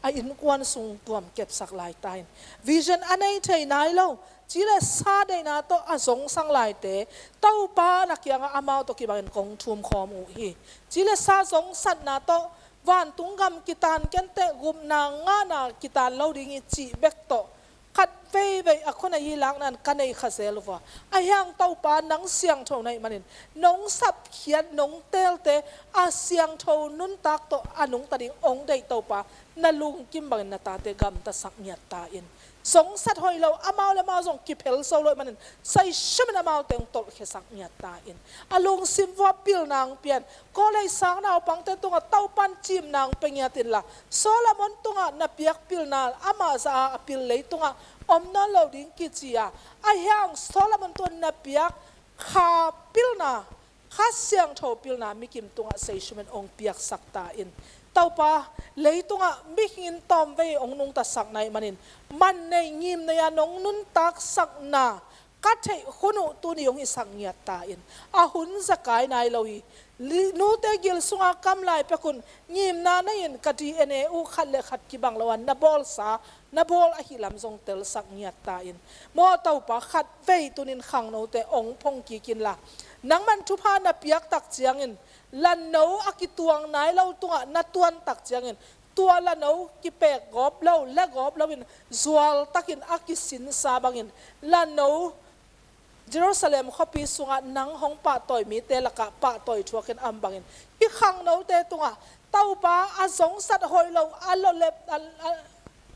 A innkuan sung tuam kepsak lai ta in. Vision a nei thei nai lo, ci le sa deihna tawh a zongsang laite, Topa na kiangah amau tawh kibangin kong thum khawm uh hi. Ci le sa zongsatna tawh vantung gam kitan kenteh, gupna ngahna kitan lo ding hi cih bek tawh, khat veivei a khua nei hi lakna in ka nei kha zel uh a. Ahi hang Topa, nang siangtho na hih manin, nong sapkhiat, nong teelte a siangtho nuntak tawh a nungta ding hong deih Topa, na lungkim bangin na tate gamtasak ngiat ta in. zongsat hoih lo, amau le amau zong kiphel zo lo ahih manin, Zeisu min amaute hong tolhkhiasak ngiat ta in. A lungsim vua pilna hong pia in. College sang naupangte tungah Topan cimna hong pia ngiat inla, Solomon tungah na piak pilna, amah zah a pil leitungah om nawn lo ding kici a, ahi hang Solomon tungah na piak kha pilna, Kha Siangtho pilna mikim tungah Zeisu min hong piaksak ta in. Topa, leitungah mihing in tawmvei hong nungtasak na hih manin, man nei ngim nei a nong nuntaksakna ka theih hun uh tuni hong hisak ngiat ta in. A hun za kai nai lo hi. Li-, nute gil sunga kam lai pek un, ngimna nei in, ka D N A uh khat le khat kibang lo a, na bawlsa, na bawl ahih lam zong telsak ngiat ta in. Maw Topa, khatvei tuni in khangnote hong phong kik inla, nangman thupha na piak tak ciangin, lano a kituang nai lo tungah na tuan tak ciangin, tua lano kipek gawp lo, le gawp lo in, zual takin a kisinsa bangin, lano Jerusalem khuapi sungah nang hong pahtawi mite lakah pahtawi thuak in, a om bangin, hih khangnote tungah Topa, a zongsat hoih lo, a lolep, a, a,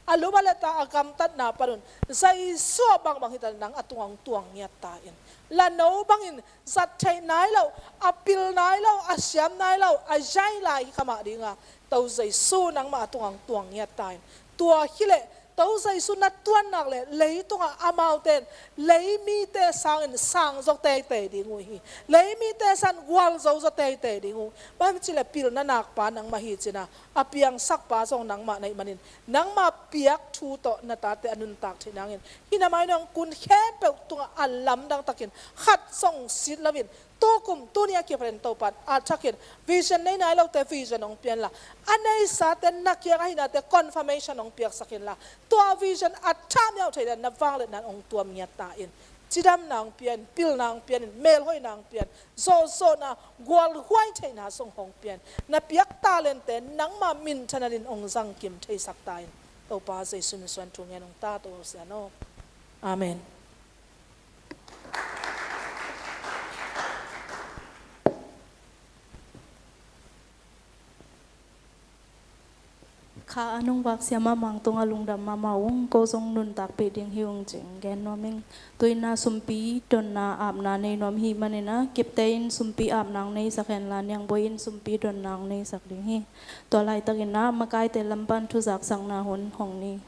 a lum a let a, a gamtatna panun, Zeisu a bangbang hi ta leh nang a tungah hong tuang ngiat ta in. Lano bangin zat theih nai lo, a pil nai lo, a siam nai lo, a zai lai hi kha mah ding a, To Zeisu, nangmah a tungah hong tuang ngiat ta in. Tua hi leh To Zeisu, na tuan nak leh leitungah amaute in lei mite sangin sang zaw teitei ding uh hi. Lei mite sangin gualzo zaw teitei ding uh. Bang hang hiam cih leh pilna nakpa nangmah hi ci-in a, a piangsakpa zong nangmah na hih manin, nangmah piak thu tawh na tate a nuntak theih nangin, hih na mai nong kun khempeuh tungah a lamdang takin khat zong sit loin, tukum tuni a kipat in Topa in a thakin, vision nei nai lote vision hong pia inla, a neisate na kiang ahihnate confirmation hong piaksak inla, tua vision a thah miauh theih dan na vangliatna in hong tuam ngiat ta in. Cidamna hong pia in, pilna hong pia in, melhoihna hong pia in, zawhzawhna, gualhuai theihna zong hong pia in. Na piak talentte nangmah minthanna dingin hong zangkim theisak ta in. Topa Zeisu min suang thu ngen ung ta, To Sian aw. Amen. Kha a nungvak siamah Mang tungah lungdam mahmah ung. Ko zong nuntakpih ding hi ung ci-in gen nuam ing. Tu-in a sumpi donna apna nei nuam hi manin a, Kipte in sumpi apna hong neisak henla, Niangboi in sumpi donna hong neisak ding hi. Tua laitakin a, makaite lam pan thuzaksakna hun hong ni.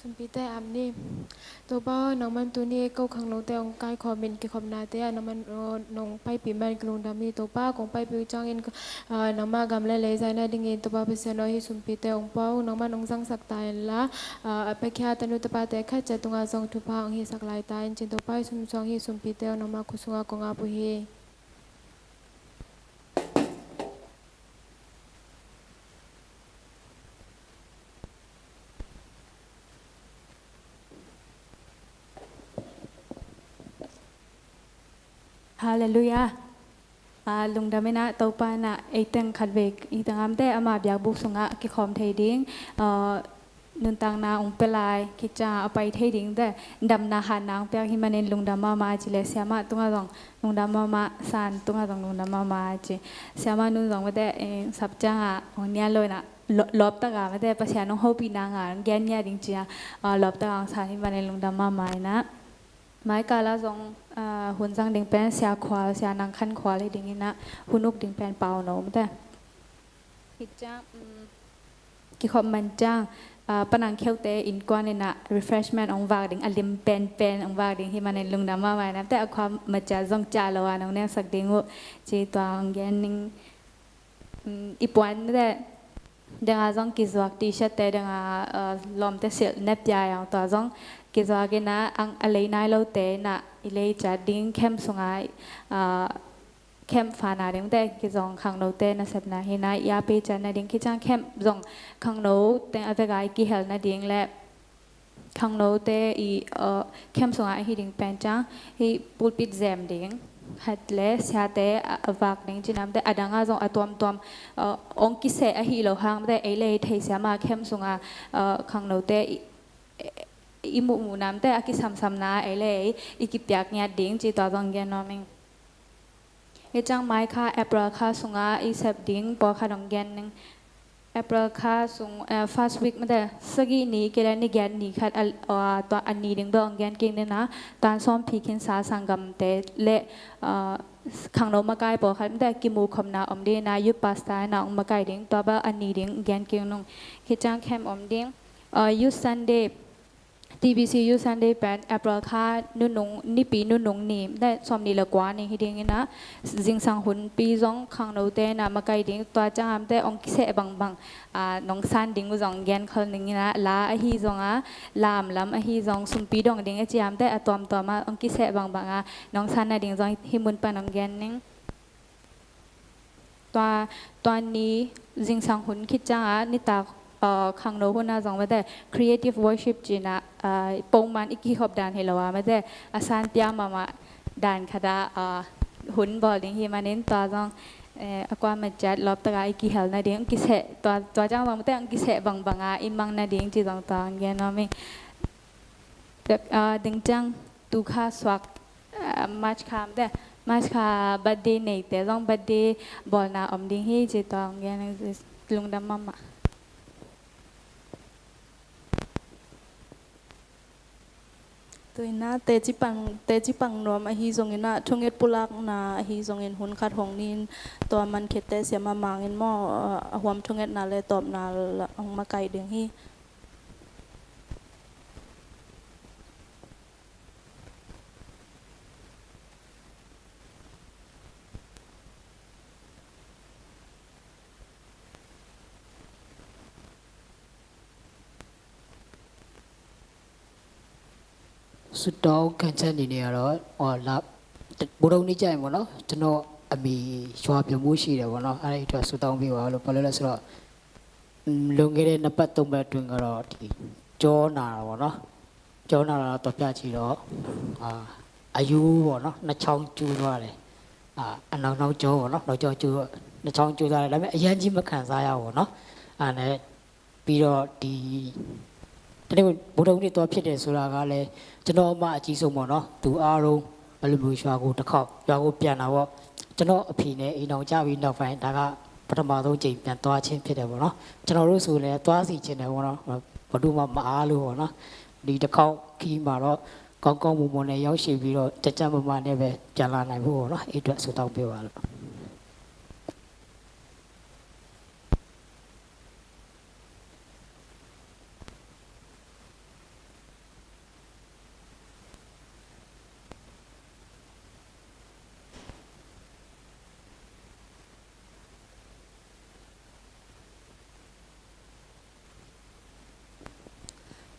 Sumpite ap ni. Topa aw, nangman tuni ko khangnote hong kaikhawmin kikhopnate ah nangman, aw, nong paipih man kilungdam hi. Topa, kong paipih uh ciangin, ah, nangma gam le lei zai nadingin Topa Pasian aw, hih sumpite hong pua ung. Nangman hong zangsak ta inla, ah, a piakhia tanu tapate khat ciat tungah zong thupha hong hisak lai ta in ci-in Topa, hih sum suang hih sumpite aw, nangma khut sungah kong ap uh hi. Halleluiah. Ah, lungdam in a, Topa in a, ei teng khatvei, ei teng amte ama biakbuk sungah kikhawm thei ding, ah, nuntakna hong pia lai, khit ciang a pai thei ding te, damna hatna hong piak hi manin lungdam mahmah ci leh, siamah tungah zong lungdam mahmah, San tungah zong lungdam mahmah ci. Siamah nu zong mate, eh, sap ciangah hong nial lo in a, lo-, lawptak a mate, Pasian hong hopih nang a, hong gen ngiat ding ci-a, ah, lawptak a hong san hi manin lungdam mahmah in a. Mai kal ah zong, ah, hun zang ding pen Sia Khual, Sia Nang Khan Khual hi ding in a, hun uk ding pen Pau No mate. Khit ciang, um, kikhop man ciang, ah, Pa Nang Kheute innkuan in a refreshment hong vak ding, a lim penpen hong vak ding hi manin lungdam mahmah in a, te a khua macia zong ciah lo a nong neksak ding uh ci, tua hong gen ning. Um, i puan te deng a zong kizuak, T-shirt te deng a, ah, lawmte silh ne pia hong, tua zong kizuak in a, ang a lei nai lote in a, i lei ciat ding camp sungah, ah, camp fana ding te kizong khangnote nasepna hi in a, i a pei ciat nading, khit ciang camp zong khangno teng a vek a i kihel nading le khangnote i, uh, camp sungah a hi ding pen ciang hih pulpit zem ding, khat le siate a, a vak ding ci namte, a danga zong a tuamtuam, uh, ong kiseh ahi lo hangte, ei le ei thei siama camp sunga, uh, khangnote i, i muhmuh namte a kisamsamna ei le ei i kipiak ngiat ding ci tua zong gen nuam ing. Hi ciang May kha, April kha sunga i sep ding pawlkhat ong gen ning. April kha sung, eh, first week mate, sagih ni kei le ni giat ni khat a, a, tua a ni ding bel ong gen kik nina, tan sawm phi khinsa sanggamte le, ah, khangno makai pawlkhat mate kimu khopna om ding na, youth pastor na ong makai ding, tua bel a ni ding gen kik nung. Hi ciang camp om ding, ah, Youth Sunday, T B C Youth Sunday pen April kha nunung, Nipi nunung ni, mate sawm ni le kua ni hi ding ina, zingsang hunpi zong khangnote na makai ding, tua ciang amte ong kiseh bangbang, ah, nong san ding uh zong gen khol ning ina, la ahi zong a, lamlam ahi zong, sumpi dong ding a ciamte a tuamtuam a ong kiseh bangbang a nong san na ding zong hi mun pan ong gen ning. Tua, tua ni zingsang hun khit ciang a nitak, uh, khangno hun a zong mate creative worship cina, uh, pongman i kihop dan hi lo a mate a san pia mahmah dan khat a, uh, hun bawl ding hi manin tua zong, eh, a kua ma ciat lawp taka i kihel na ding, kiseh, tua, tua ciang zong mate ang kiseh bangbang a i mang na ding ci zong tua ang gen nuam ing. Dek, ah, ding ciang tu kha suak, ah, March kha mate, March kha birthday neite zong birthday bawlna om ding hi ci tua ang gen, lungdam mahmah. Tuina teci pang, teci pang nuam ahi zongin ah, thunget pulakna ahi zongin hun khat hong nin, tua man khete siama mangin maw, a huam thungetna le tawpna la hong makai ding hi.ဆုတောင်းခံချက်အနေနဲ့ကတော့၊ ဟို၊ လ၊ ဗုဒ္ဓဟူးနေ့ကျရင်ပေါ့နော်၊ ကျွန်တော့်အမေရွာပြန်ဖို့ရှိတယ်ပေါ့နော်။ အဲ့ဒါအတွက်ဆုတောင်းပေးပါလို့။ ဘာလို့လဲဆိုတော့၊ လွန်ခဲ့တဲ့နှစ်ပတ်သုံးပတ်အတွင်းကတော့၊ ဒီကျောနာတာပေါ့နော်။ ကျောနာတာတော့ပြချင်တော့၊ အာ၊ အရိုးပေါ့နော်၊ နှစ်ချောင်းကျိုးသွားတယ်။ အာ၊ အနောက်၊ နောက်ကျောပေါ့နော်၊ နောက်ကျောကျိုး၊ နှစ်ချောင်းကျိုးသွားတယ်။ ဒါပေမဲ့အရမ်းကြီးမခံစားရဘူးပေါ့နော်။ အာနဲ့ ပြီးတော့ဒီ၊ တနေ့၊ ဗုဒ္ဓဟူးနေ့သွားဖြစ်တယ်ဆိုတာကလည်း၊ ကျွန်တော့်အမအကြီးဆုံးပေါ့နော်၊ သူအားလုံး၊ ဘယ်လိုမျိုး၊ ရွာကိုတစ်ခေါက်၊ ရွာကိုပြန်တာပေါ့။ ကျွန်တော့်အဖေနဲ့အိမ်ထောင်ကျပြီးနောက်ပိုင်း၊ ဒါကပထမဆုံးအကြိမ်ပြန်သွားခြင်းဖြစ်တယ်ပေါ့နော်။ ကျွန်တော်တို့ဆိုလည်းသွားစေချင်တယ်ပေါ့နော်။ ဘယ်သူမှမအားလို့ပေါ့နော်။ ဒီတစ်ခေါက်ခရီးမှာတော့ကောင်းကောင်းမွန်မွန်နဲ့ရောက်ရှိပြီးတော့၊ ကျန်းကျန်းမာမာနဲ့ပဲပြန်လာနိုင်ဖို့ပေါ့နော်။ အဲ့အတွက်ဆုတောင်းပေးပါလို့။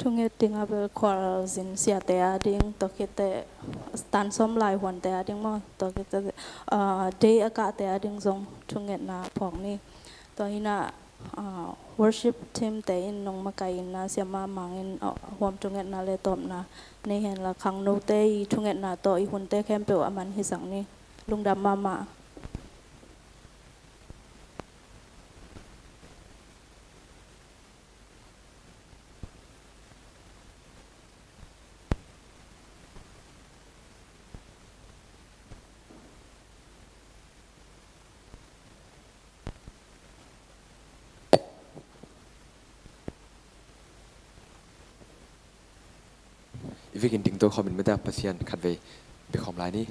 Thunget ding a bel khualzin siate a ding, tua khit teh tan sawm laihuante a ding maw, tua khit teh, ah, day a kahte a ding zong thungetna phawk ni. Tua hi na, ah, worship team te in nong makai in na, siama mangin, ah, huam thungetna le tawpna nei hen la, khangnote i thungetna tawh i hunte khempeuh a man hi zang ni. Lungdam mahmah. I vekin dingto khawmin mate, Pasian khatvei biakhawm lai ni.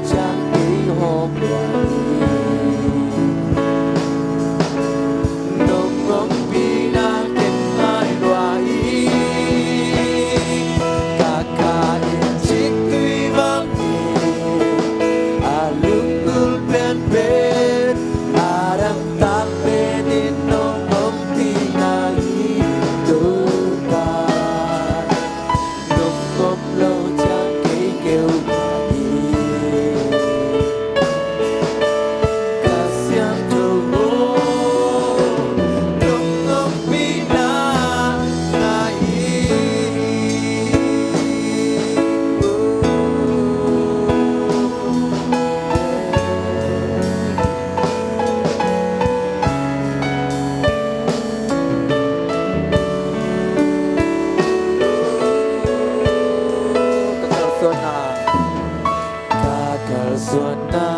ciang kei hawm lua hi. Nong ompihna ken ngai lua hi. Ka kha in ciktui bang hi. A lunggulh penpen, a dangtak pen in nong ompihna hi Topa. Nong om lo ciang kei keu lua hi. Kha Siangtho aw, nong ompihna ngai hi. Ka kalsuanna, ka kalsuanna,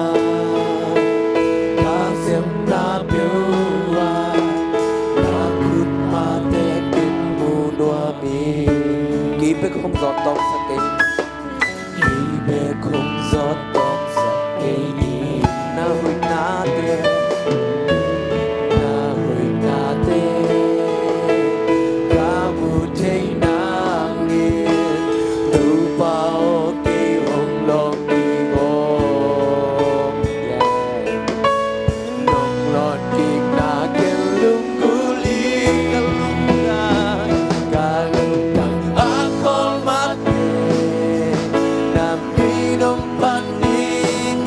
ka siamna peuh ah, na khut mate ken mu nuam ing. Kei bek hong zawt tawmsak kei. Kei bek hong zawt tawmsak kei ing. Na hoihnate, na hoihnate ka mu thei nangin, Topa aw, kei hong lawng kik aw. Yeah. Nong lawn kikna ken lunggulh ing. Ka lungtang, ka lungtang a khawl mate, na min hong phat ning,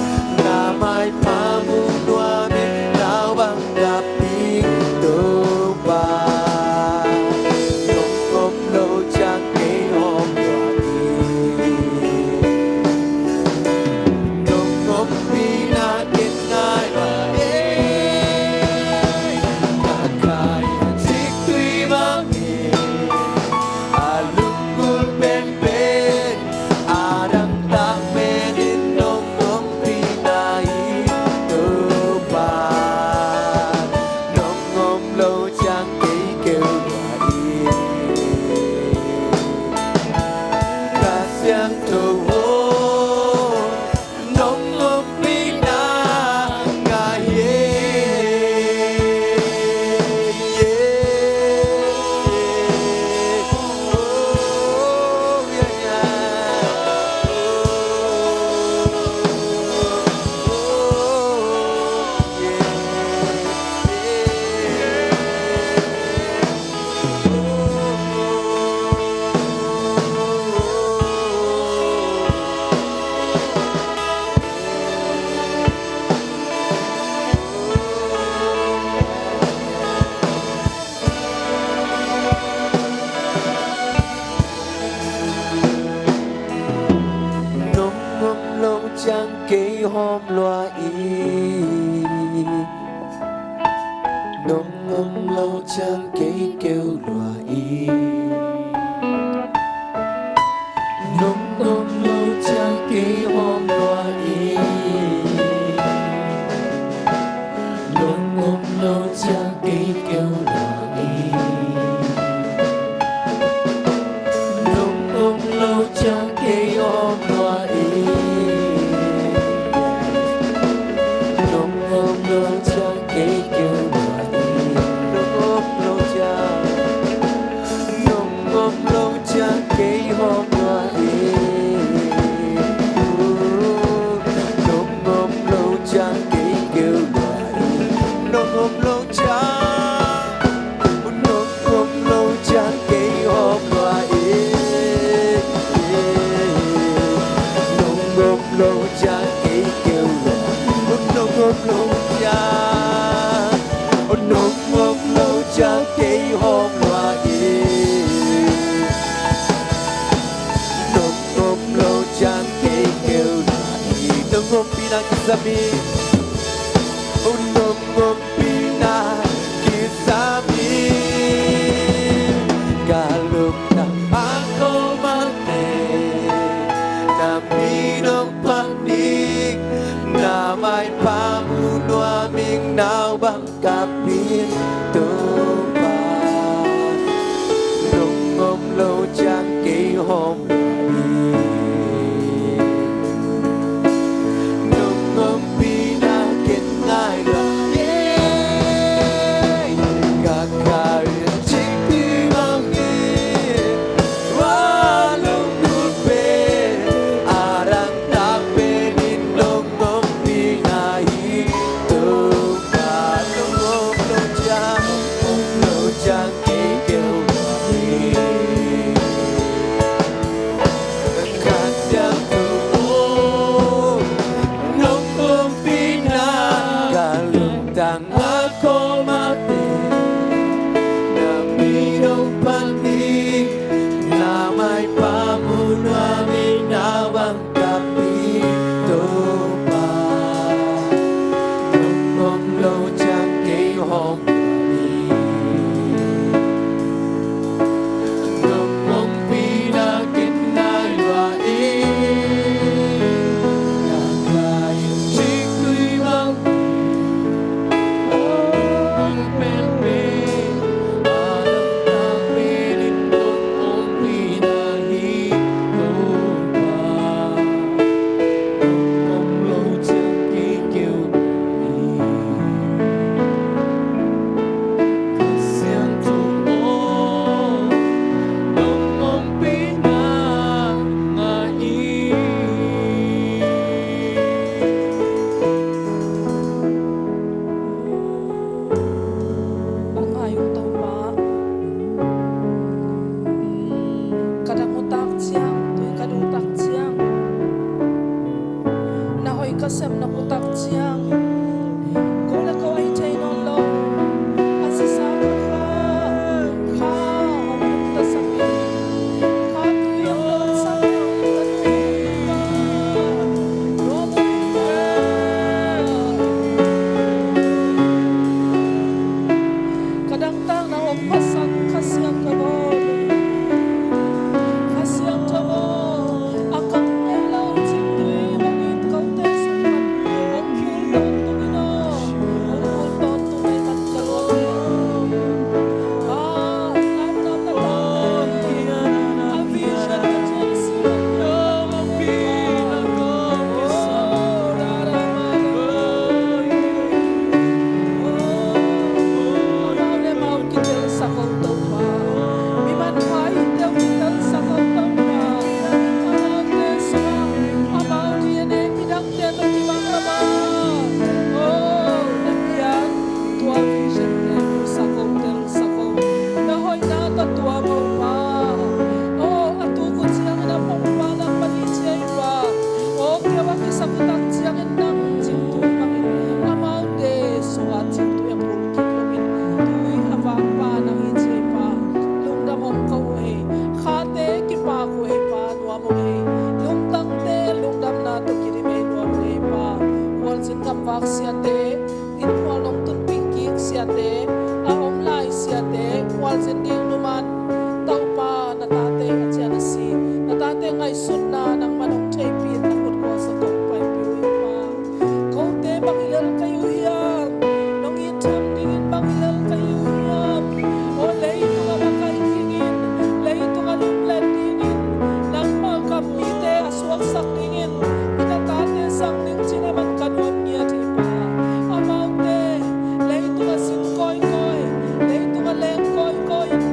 na maipha mu nuam ing, nau bang ka ping Topa. Nong om lo ciang kei hawm lua hi. Nong ompihna ken ngai lua hi. Ka kha in ciktui bang hi. A lunggulh penpen, a dangtak pen in nong ompihna hi Topa. Nong om lo ciang kei keu lua hi. Kha Siangtho aw, nong ompihna ngai hi. Nong om lo ciang kei hawm lua hi. Nong om lo ciang kei keu lua hi. Nong om lo ciang kei hawm lua hi. Nong om lo ciang kei keu lua hi. Nong om lo ciang kei om lua hi. Nong om lo ciang kei keu lua hi. Nong om lo ciang, nong om lo ciang kei hawm lua hi. Nong om lo ciang kei keu lua hi. Nong om lo ciang, nong om lo ciang kei hawm lua hi. Nong om lo ciang kei keu lua hi. Nong om lo ciang, nong om lo ciang kei hawm lua hi. Nong om lo ciang kei keu lua hi. Nong ompihna kisam hi. Nong ompihna kisam hi. Ka lungtang a khawl mate, na min hong phat ning, na maipha mu nuam ing, nau bang ka ping Topa. Nong om lo ciang kei hawm lua hi. Ka sem na kutak ciang ko le ko ahi thei nawn lo. A sisa ka kha kha hong lungtasak in, kha tui hong lawhsak in, ka tui hong lawhsak in. Ka dangtakna hong phasak Kha Siangtho aw, Kha Siangtho aw, a kang ngei lo cingtui hong it kote sung pan hong khul tawntung in aw, hong khul tawntung in aw, ka lawm hi. A, a, a, a, a, a vision ka ciang si lo. Amau le amau kitelsak o Topa. Mi manpha i teu kitelsak o Topa. Amaute sungah amau D N A midangte tawh kibang a, Pa, o, na piak tua vision te pulsak o, telsak o. Na hoihna tawh tuam o, Pa. O, a tuk uh ciangin a pongpa nangmah i ci ei, Pa. O, keu a kisak uh tak ciangin nang cingtui bangin amaute sungah cingtui a pulkik loin tui a vak Pa nang i ci ei, Pa. Lungdam hong ko uh ei. Khate kipak uh ei, Pa, nuam uh ei. Lungtangte lungdamna tawh kidim ei, nuam uh ei, Pa. Khualzin gamvak siate, inn khual hong tunpih kik siate, a om lai siate khualzin ding numan, Topa na tate a cian a si, na tate ngaihsutna nangman hong theihpih in na khut khuasa kong paipih uh hi, Pa. Kote bang i lel kei uh hiam? Nong it tham dingin bang i lel kei uh hiam? Aw, leitung a makaih dingin, leitung a lunglet dingin, nangmah kampite a suaksak dingin, na tate sang ding cih na man ka nuam ngiat hi, Pa. Amaute leitung a zin kawikawi, leitung a leng kawikawi in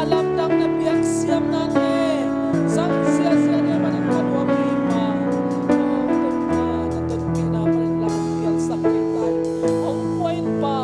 a lamdang na piak siamnate zang ziahziah na man ka nuam hi, Pa. Aw Topa, na tonpihna man in lam piaksak kei ta in. Hong pua in, Pa,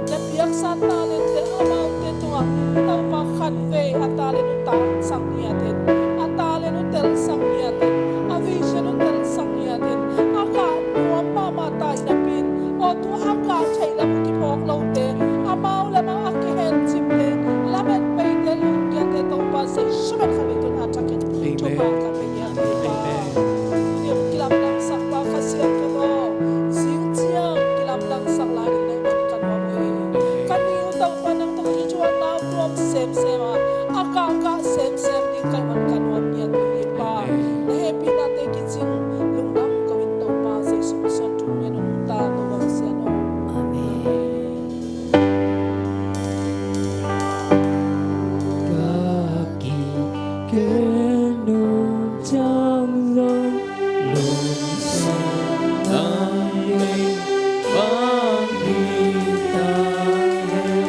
na piaksa talente amaute tungah, Topa, khatvei a talent uh tangsak ngiat in, a talent uh telsak ngiat in, a vision uh telsak ngiat in, a gah nuam mahmah ta in napi in, aw tua a gah theih lam uh kiphawk lote, amau le amau a kihencip le lamet peite lungkiate Topa Jesu min khat vei tun a thakin Amen. Thupha ka pe ngiat hi, Pa. Amen. Tuni hong kilamdangsak Pa Kha Siangtho aw, zing ciang kilamdangsak lai ding na hih man ka nuam uh hi. Amen. Ka ni uh Topa nang tawh ka kithuahna uh nuam semsem a, a kahkah semsem ding ka hih man ka nuam ngiat uh hi, Pa. Amen. Na hehpihnate kicing lungdam ko in Topa Jesu min suang thu ngen un ta, Topa Pasian aw. Amen. Ka kigen nuntak zong lungsim a nei bang hi ta hen.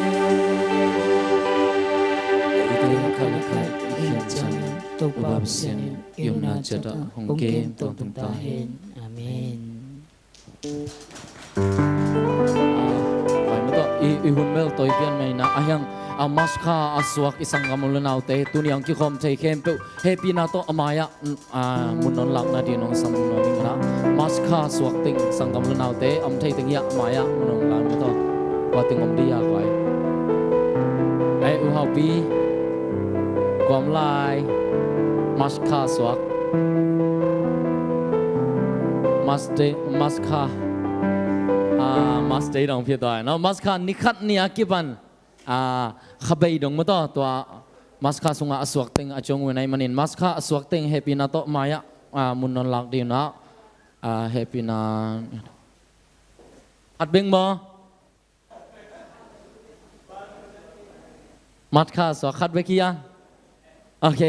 Eite khat le khat i khen ciangin Topa Pasian in i omna ciat ah hong kem tawntung ta hen. Amen. Pai mah tawh, i, i hun mel tawi pian mah in ah, a hiang, a, March kha a suak i sanggam u le naute, tuni hong kikhawm thei khempeuh hehpihna tawh a mai-ah, a, mun hong lak nading hong sam nuam ing a. March kha suak teng sanggam u le naute, a om thei teng hiah mai-ah mun hong lak mah tawh. Kua teng om ding hiam koi? Ei, U Haupi. Kua om lai? March kha suak. March Day, March kha. Ah, March Day dong pia tua, no? March kha ni khat ni a kipan, ah, kha bei dong mah tawh, tua March kha sungah a suak teng a ciong uh na hih manin, March kha a suak teng hehpihna tawh mai-ah, ah, mun hong lak ding uh na, ah, hehpihna. Khat bek maw? March kha suak khat bek hi a. Ok.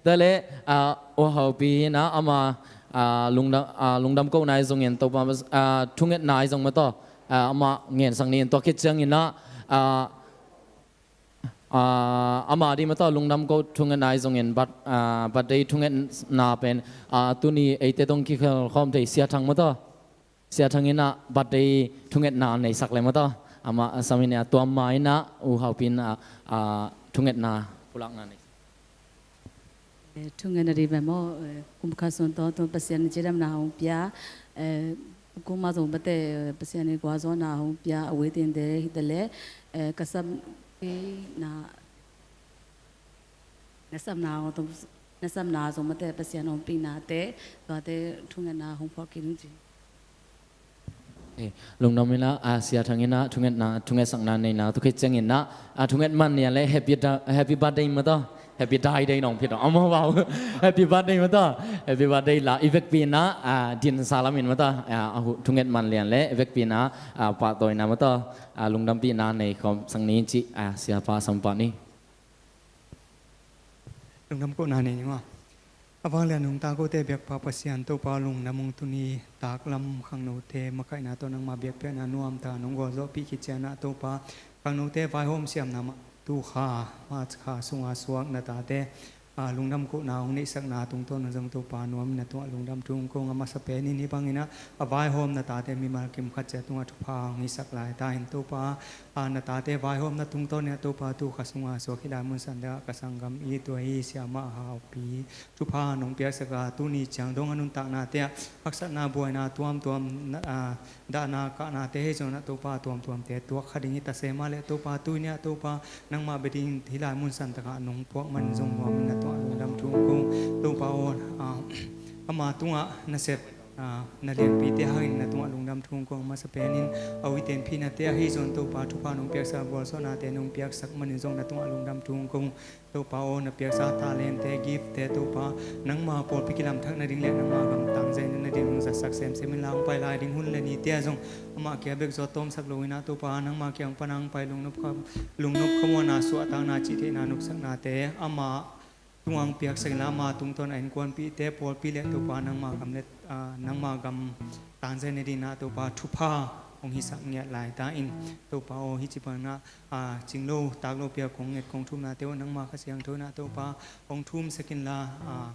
Tua leh, ah, U Haupi in ah ama, ah, lungdam, ah, lungdam kohna ahi zongin Topa, ah, thungetna ahi zong mah tawh, ah, amah ngensak ni in, tua khit ciangin ah, ah, ah, ama ding mah tawh lungdam ko thungetna ahi zongin birth-, ah, birthday thungetna pen, ah, tuni eite tawh kikhel khawm thei Sia Thang mah tawh. Sia Thang in ah birthday thungetna neisak le mah tawh. Amah a sam in ah tua ma in ah U Haupi in ah, ah, thungetna pulakna nei. Eh, thungetna ding pen maw, eh, kum khat sung tawntungin Pasian in cidamna hong pia, eh, Kung mah zong mate Pasian in gualzawhna hong pia a uitin te hi ta leh, eh, ka sam na, na samna hong tum, na samna zong mate Pasian hong pina te, tuate thungetna hong phuak kik ding ci. Eh, lungdam ina, ah, Sia Thang ina, thungetna, thungetsakna neina, tu khit ciangin na, ah, thunget man nia le happy da-, happy birthday mata. Happy birthday nong phit ong. Ama bau. Happy birthday mata. Happy birthday la i vekpi na, ah, din salam in mata. Ah, ahu thunget man lian le i vekpi na, ah, pahtawina mata. Ah, lungdampihna nei khawm sang ni ci, ah, Siapa Sampah ni. Lungdam kohna nei ni ma. A vanglian nungta kote biakpa Pasian Topa lungdam ung tuni taklam khangnote makaihna tawh nangma biakpiakna nuamta nong gualzawhpih khit ciangin ah Topa khangnote vaihawm siamna mah tu kha, March kha sunga suak na tate, ah, lungdam kohna hong neihsakna tungtawn zong Topa nuam in na tungah lungdam thu kong a masa penin hih bangin ah a vaihawm na tate mimal kim khat ciat tungah thupha hong hisak lai ta in Topa, ah, na tate vaihawmna tungtawn in ah Topa tu kha sunga suak hih lai munsan deuh ah ka sanggam i tua hi Siamah Haupi thupha nong piaksak a, tuni ciang dong a nuntaknate ah haksatna buaina tuamtuam na, ah, dahna kahnate hei zong ah Topa tuamtuamte tuak kha ding hi ta se mah leh Topa tuni ah Topa nangmah bia ding hih lai munsan takah nong puak man zong nuam in na tungah lungdam thu kong Topa aw, ah, ama tungah na sep, ah, na lianpite hangin na tungah lungdam thu kong masa penin a uite in phihnate ahi zong Topa thupha nong piaksak gualzawhnate nong piaksak manin zong na tungah lungdam thu kong Topa aw, na piaksa talente, giftte, Topa, nangma pawlpi kilamthak nading le nangma gam tangzai nading nong zatsak semsem inla hong pai lai ding hun le nite ah zong amah kia bek zaw tawmsak lo in ah Topa, nangma kia hong pan a hong pai lungnop kha, lungnop khamuanna, suahtakna, cihtheihna, nopsaknate amah tungah hong piaksak inla ama tungtawn a innkuanpihte, pawlpi le Topa nangma gam le, ah, nangma gam tangzai nading in ah Topa thupha hong hisak ngiat lai ta in Topa aw, hih ci pan ah a, cing lo tak lo piak kong nget kong thumnate uh nangma Kha Siangtho in ah Topa hong thumsak inla, a,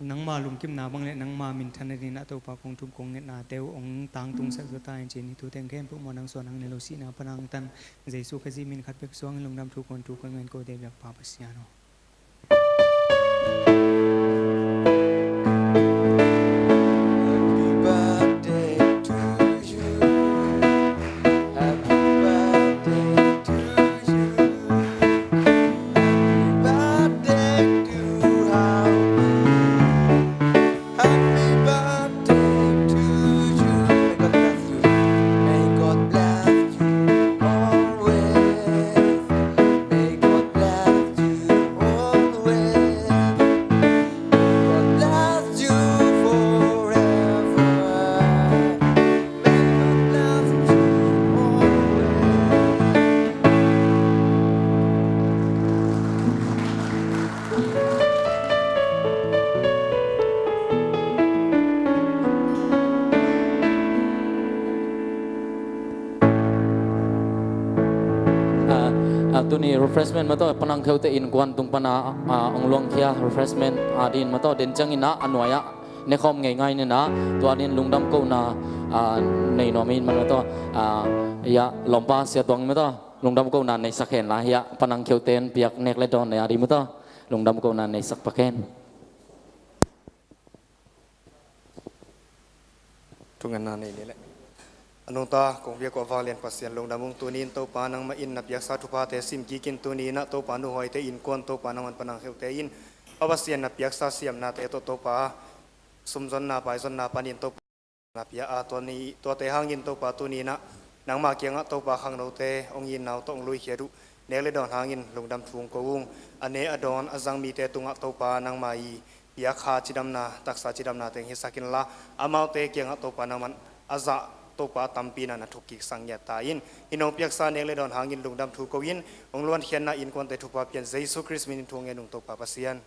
nangma lungkimna bang le nangma minthan nading in ah Topa kong thum kong ngetnate uh hong tangtungsak zaw ta in ci-in hih thu teng khempeuh mawh nang suan nang ne lo sihna pan a hong tan Jesu Khazih min khat bek suangin lungdam thu kong thu kong ngen kote biakpa Pasian aw. Ah, ah, tuni refreshment mataw, panang kheute innkuan tung pana, ah, ong luangkhia refreshment, ah, din mataw, den ciangin ah, a nuai ah nekhawm ngeingai nina, tua din lungdam kohna, ah, nei nuam in man mataw, ah, ya, lawmpa Sia Tuang mataw, lungdam kohna neisak hen la, ya, panang kheute in piak nek le dawn nei a di mataw, lungdam kohna neisak pak hen. Thungetna nei ni leh. A nungta kong biak uh a vanglian Pasian lungdam ung, tuni in Topa nangmah in na piaksa thuphate sim kik in, tuni in ah Topa nuhuaite innkuan Topa nangman panang kheute in a Pasian na piaksa siamnate tawh Topa sumzonna paizonna panin Topa na pia a, tua ni, tuate hangin Topa tuni in ah nangma kiangah Topa khangnote ong itna uh tawh ong luikhiat uh nek le dawn hangin lungdam thu ong ko ung. A ne a dawn a zang mite tungah Topa nangma i piak kha cidamna, taksa cidamna teng hisak inla, amaute kiangah Topa nangman a zah Topa tampi na na thuk kik sak ngiat ta in, hih nong piaksa nek le dawn hangin lungdam thu ko in, ong luankhiatna innkuante thupha pian Jesu Khrist min in thu ngen ung Topa Pasian.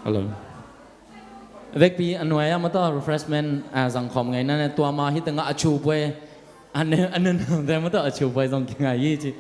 Hello. Vekpi a nuai ah mataw refreshment, ah, zang khawm ngei na ne, tua ma hi tengah a chu puai. A ne, a ne, mataw a chu puai zong kingai hi ci.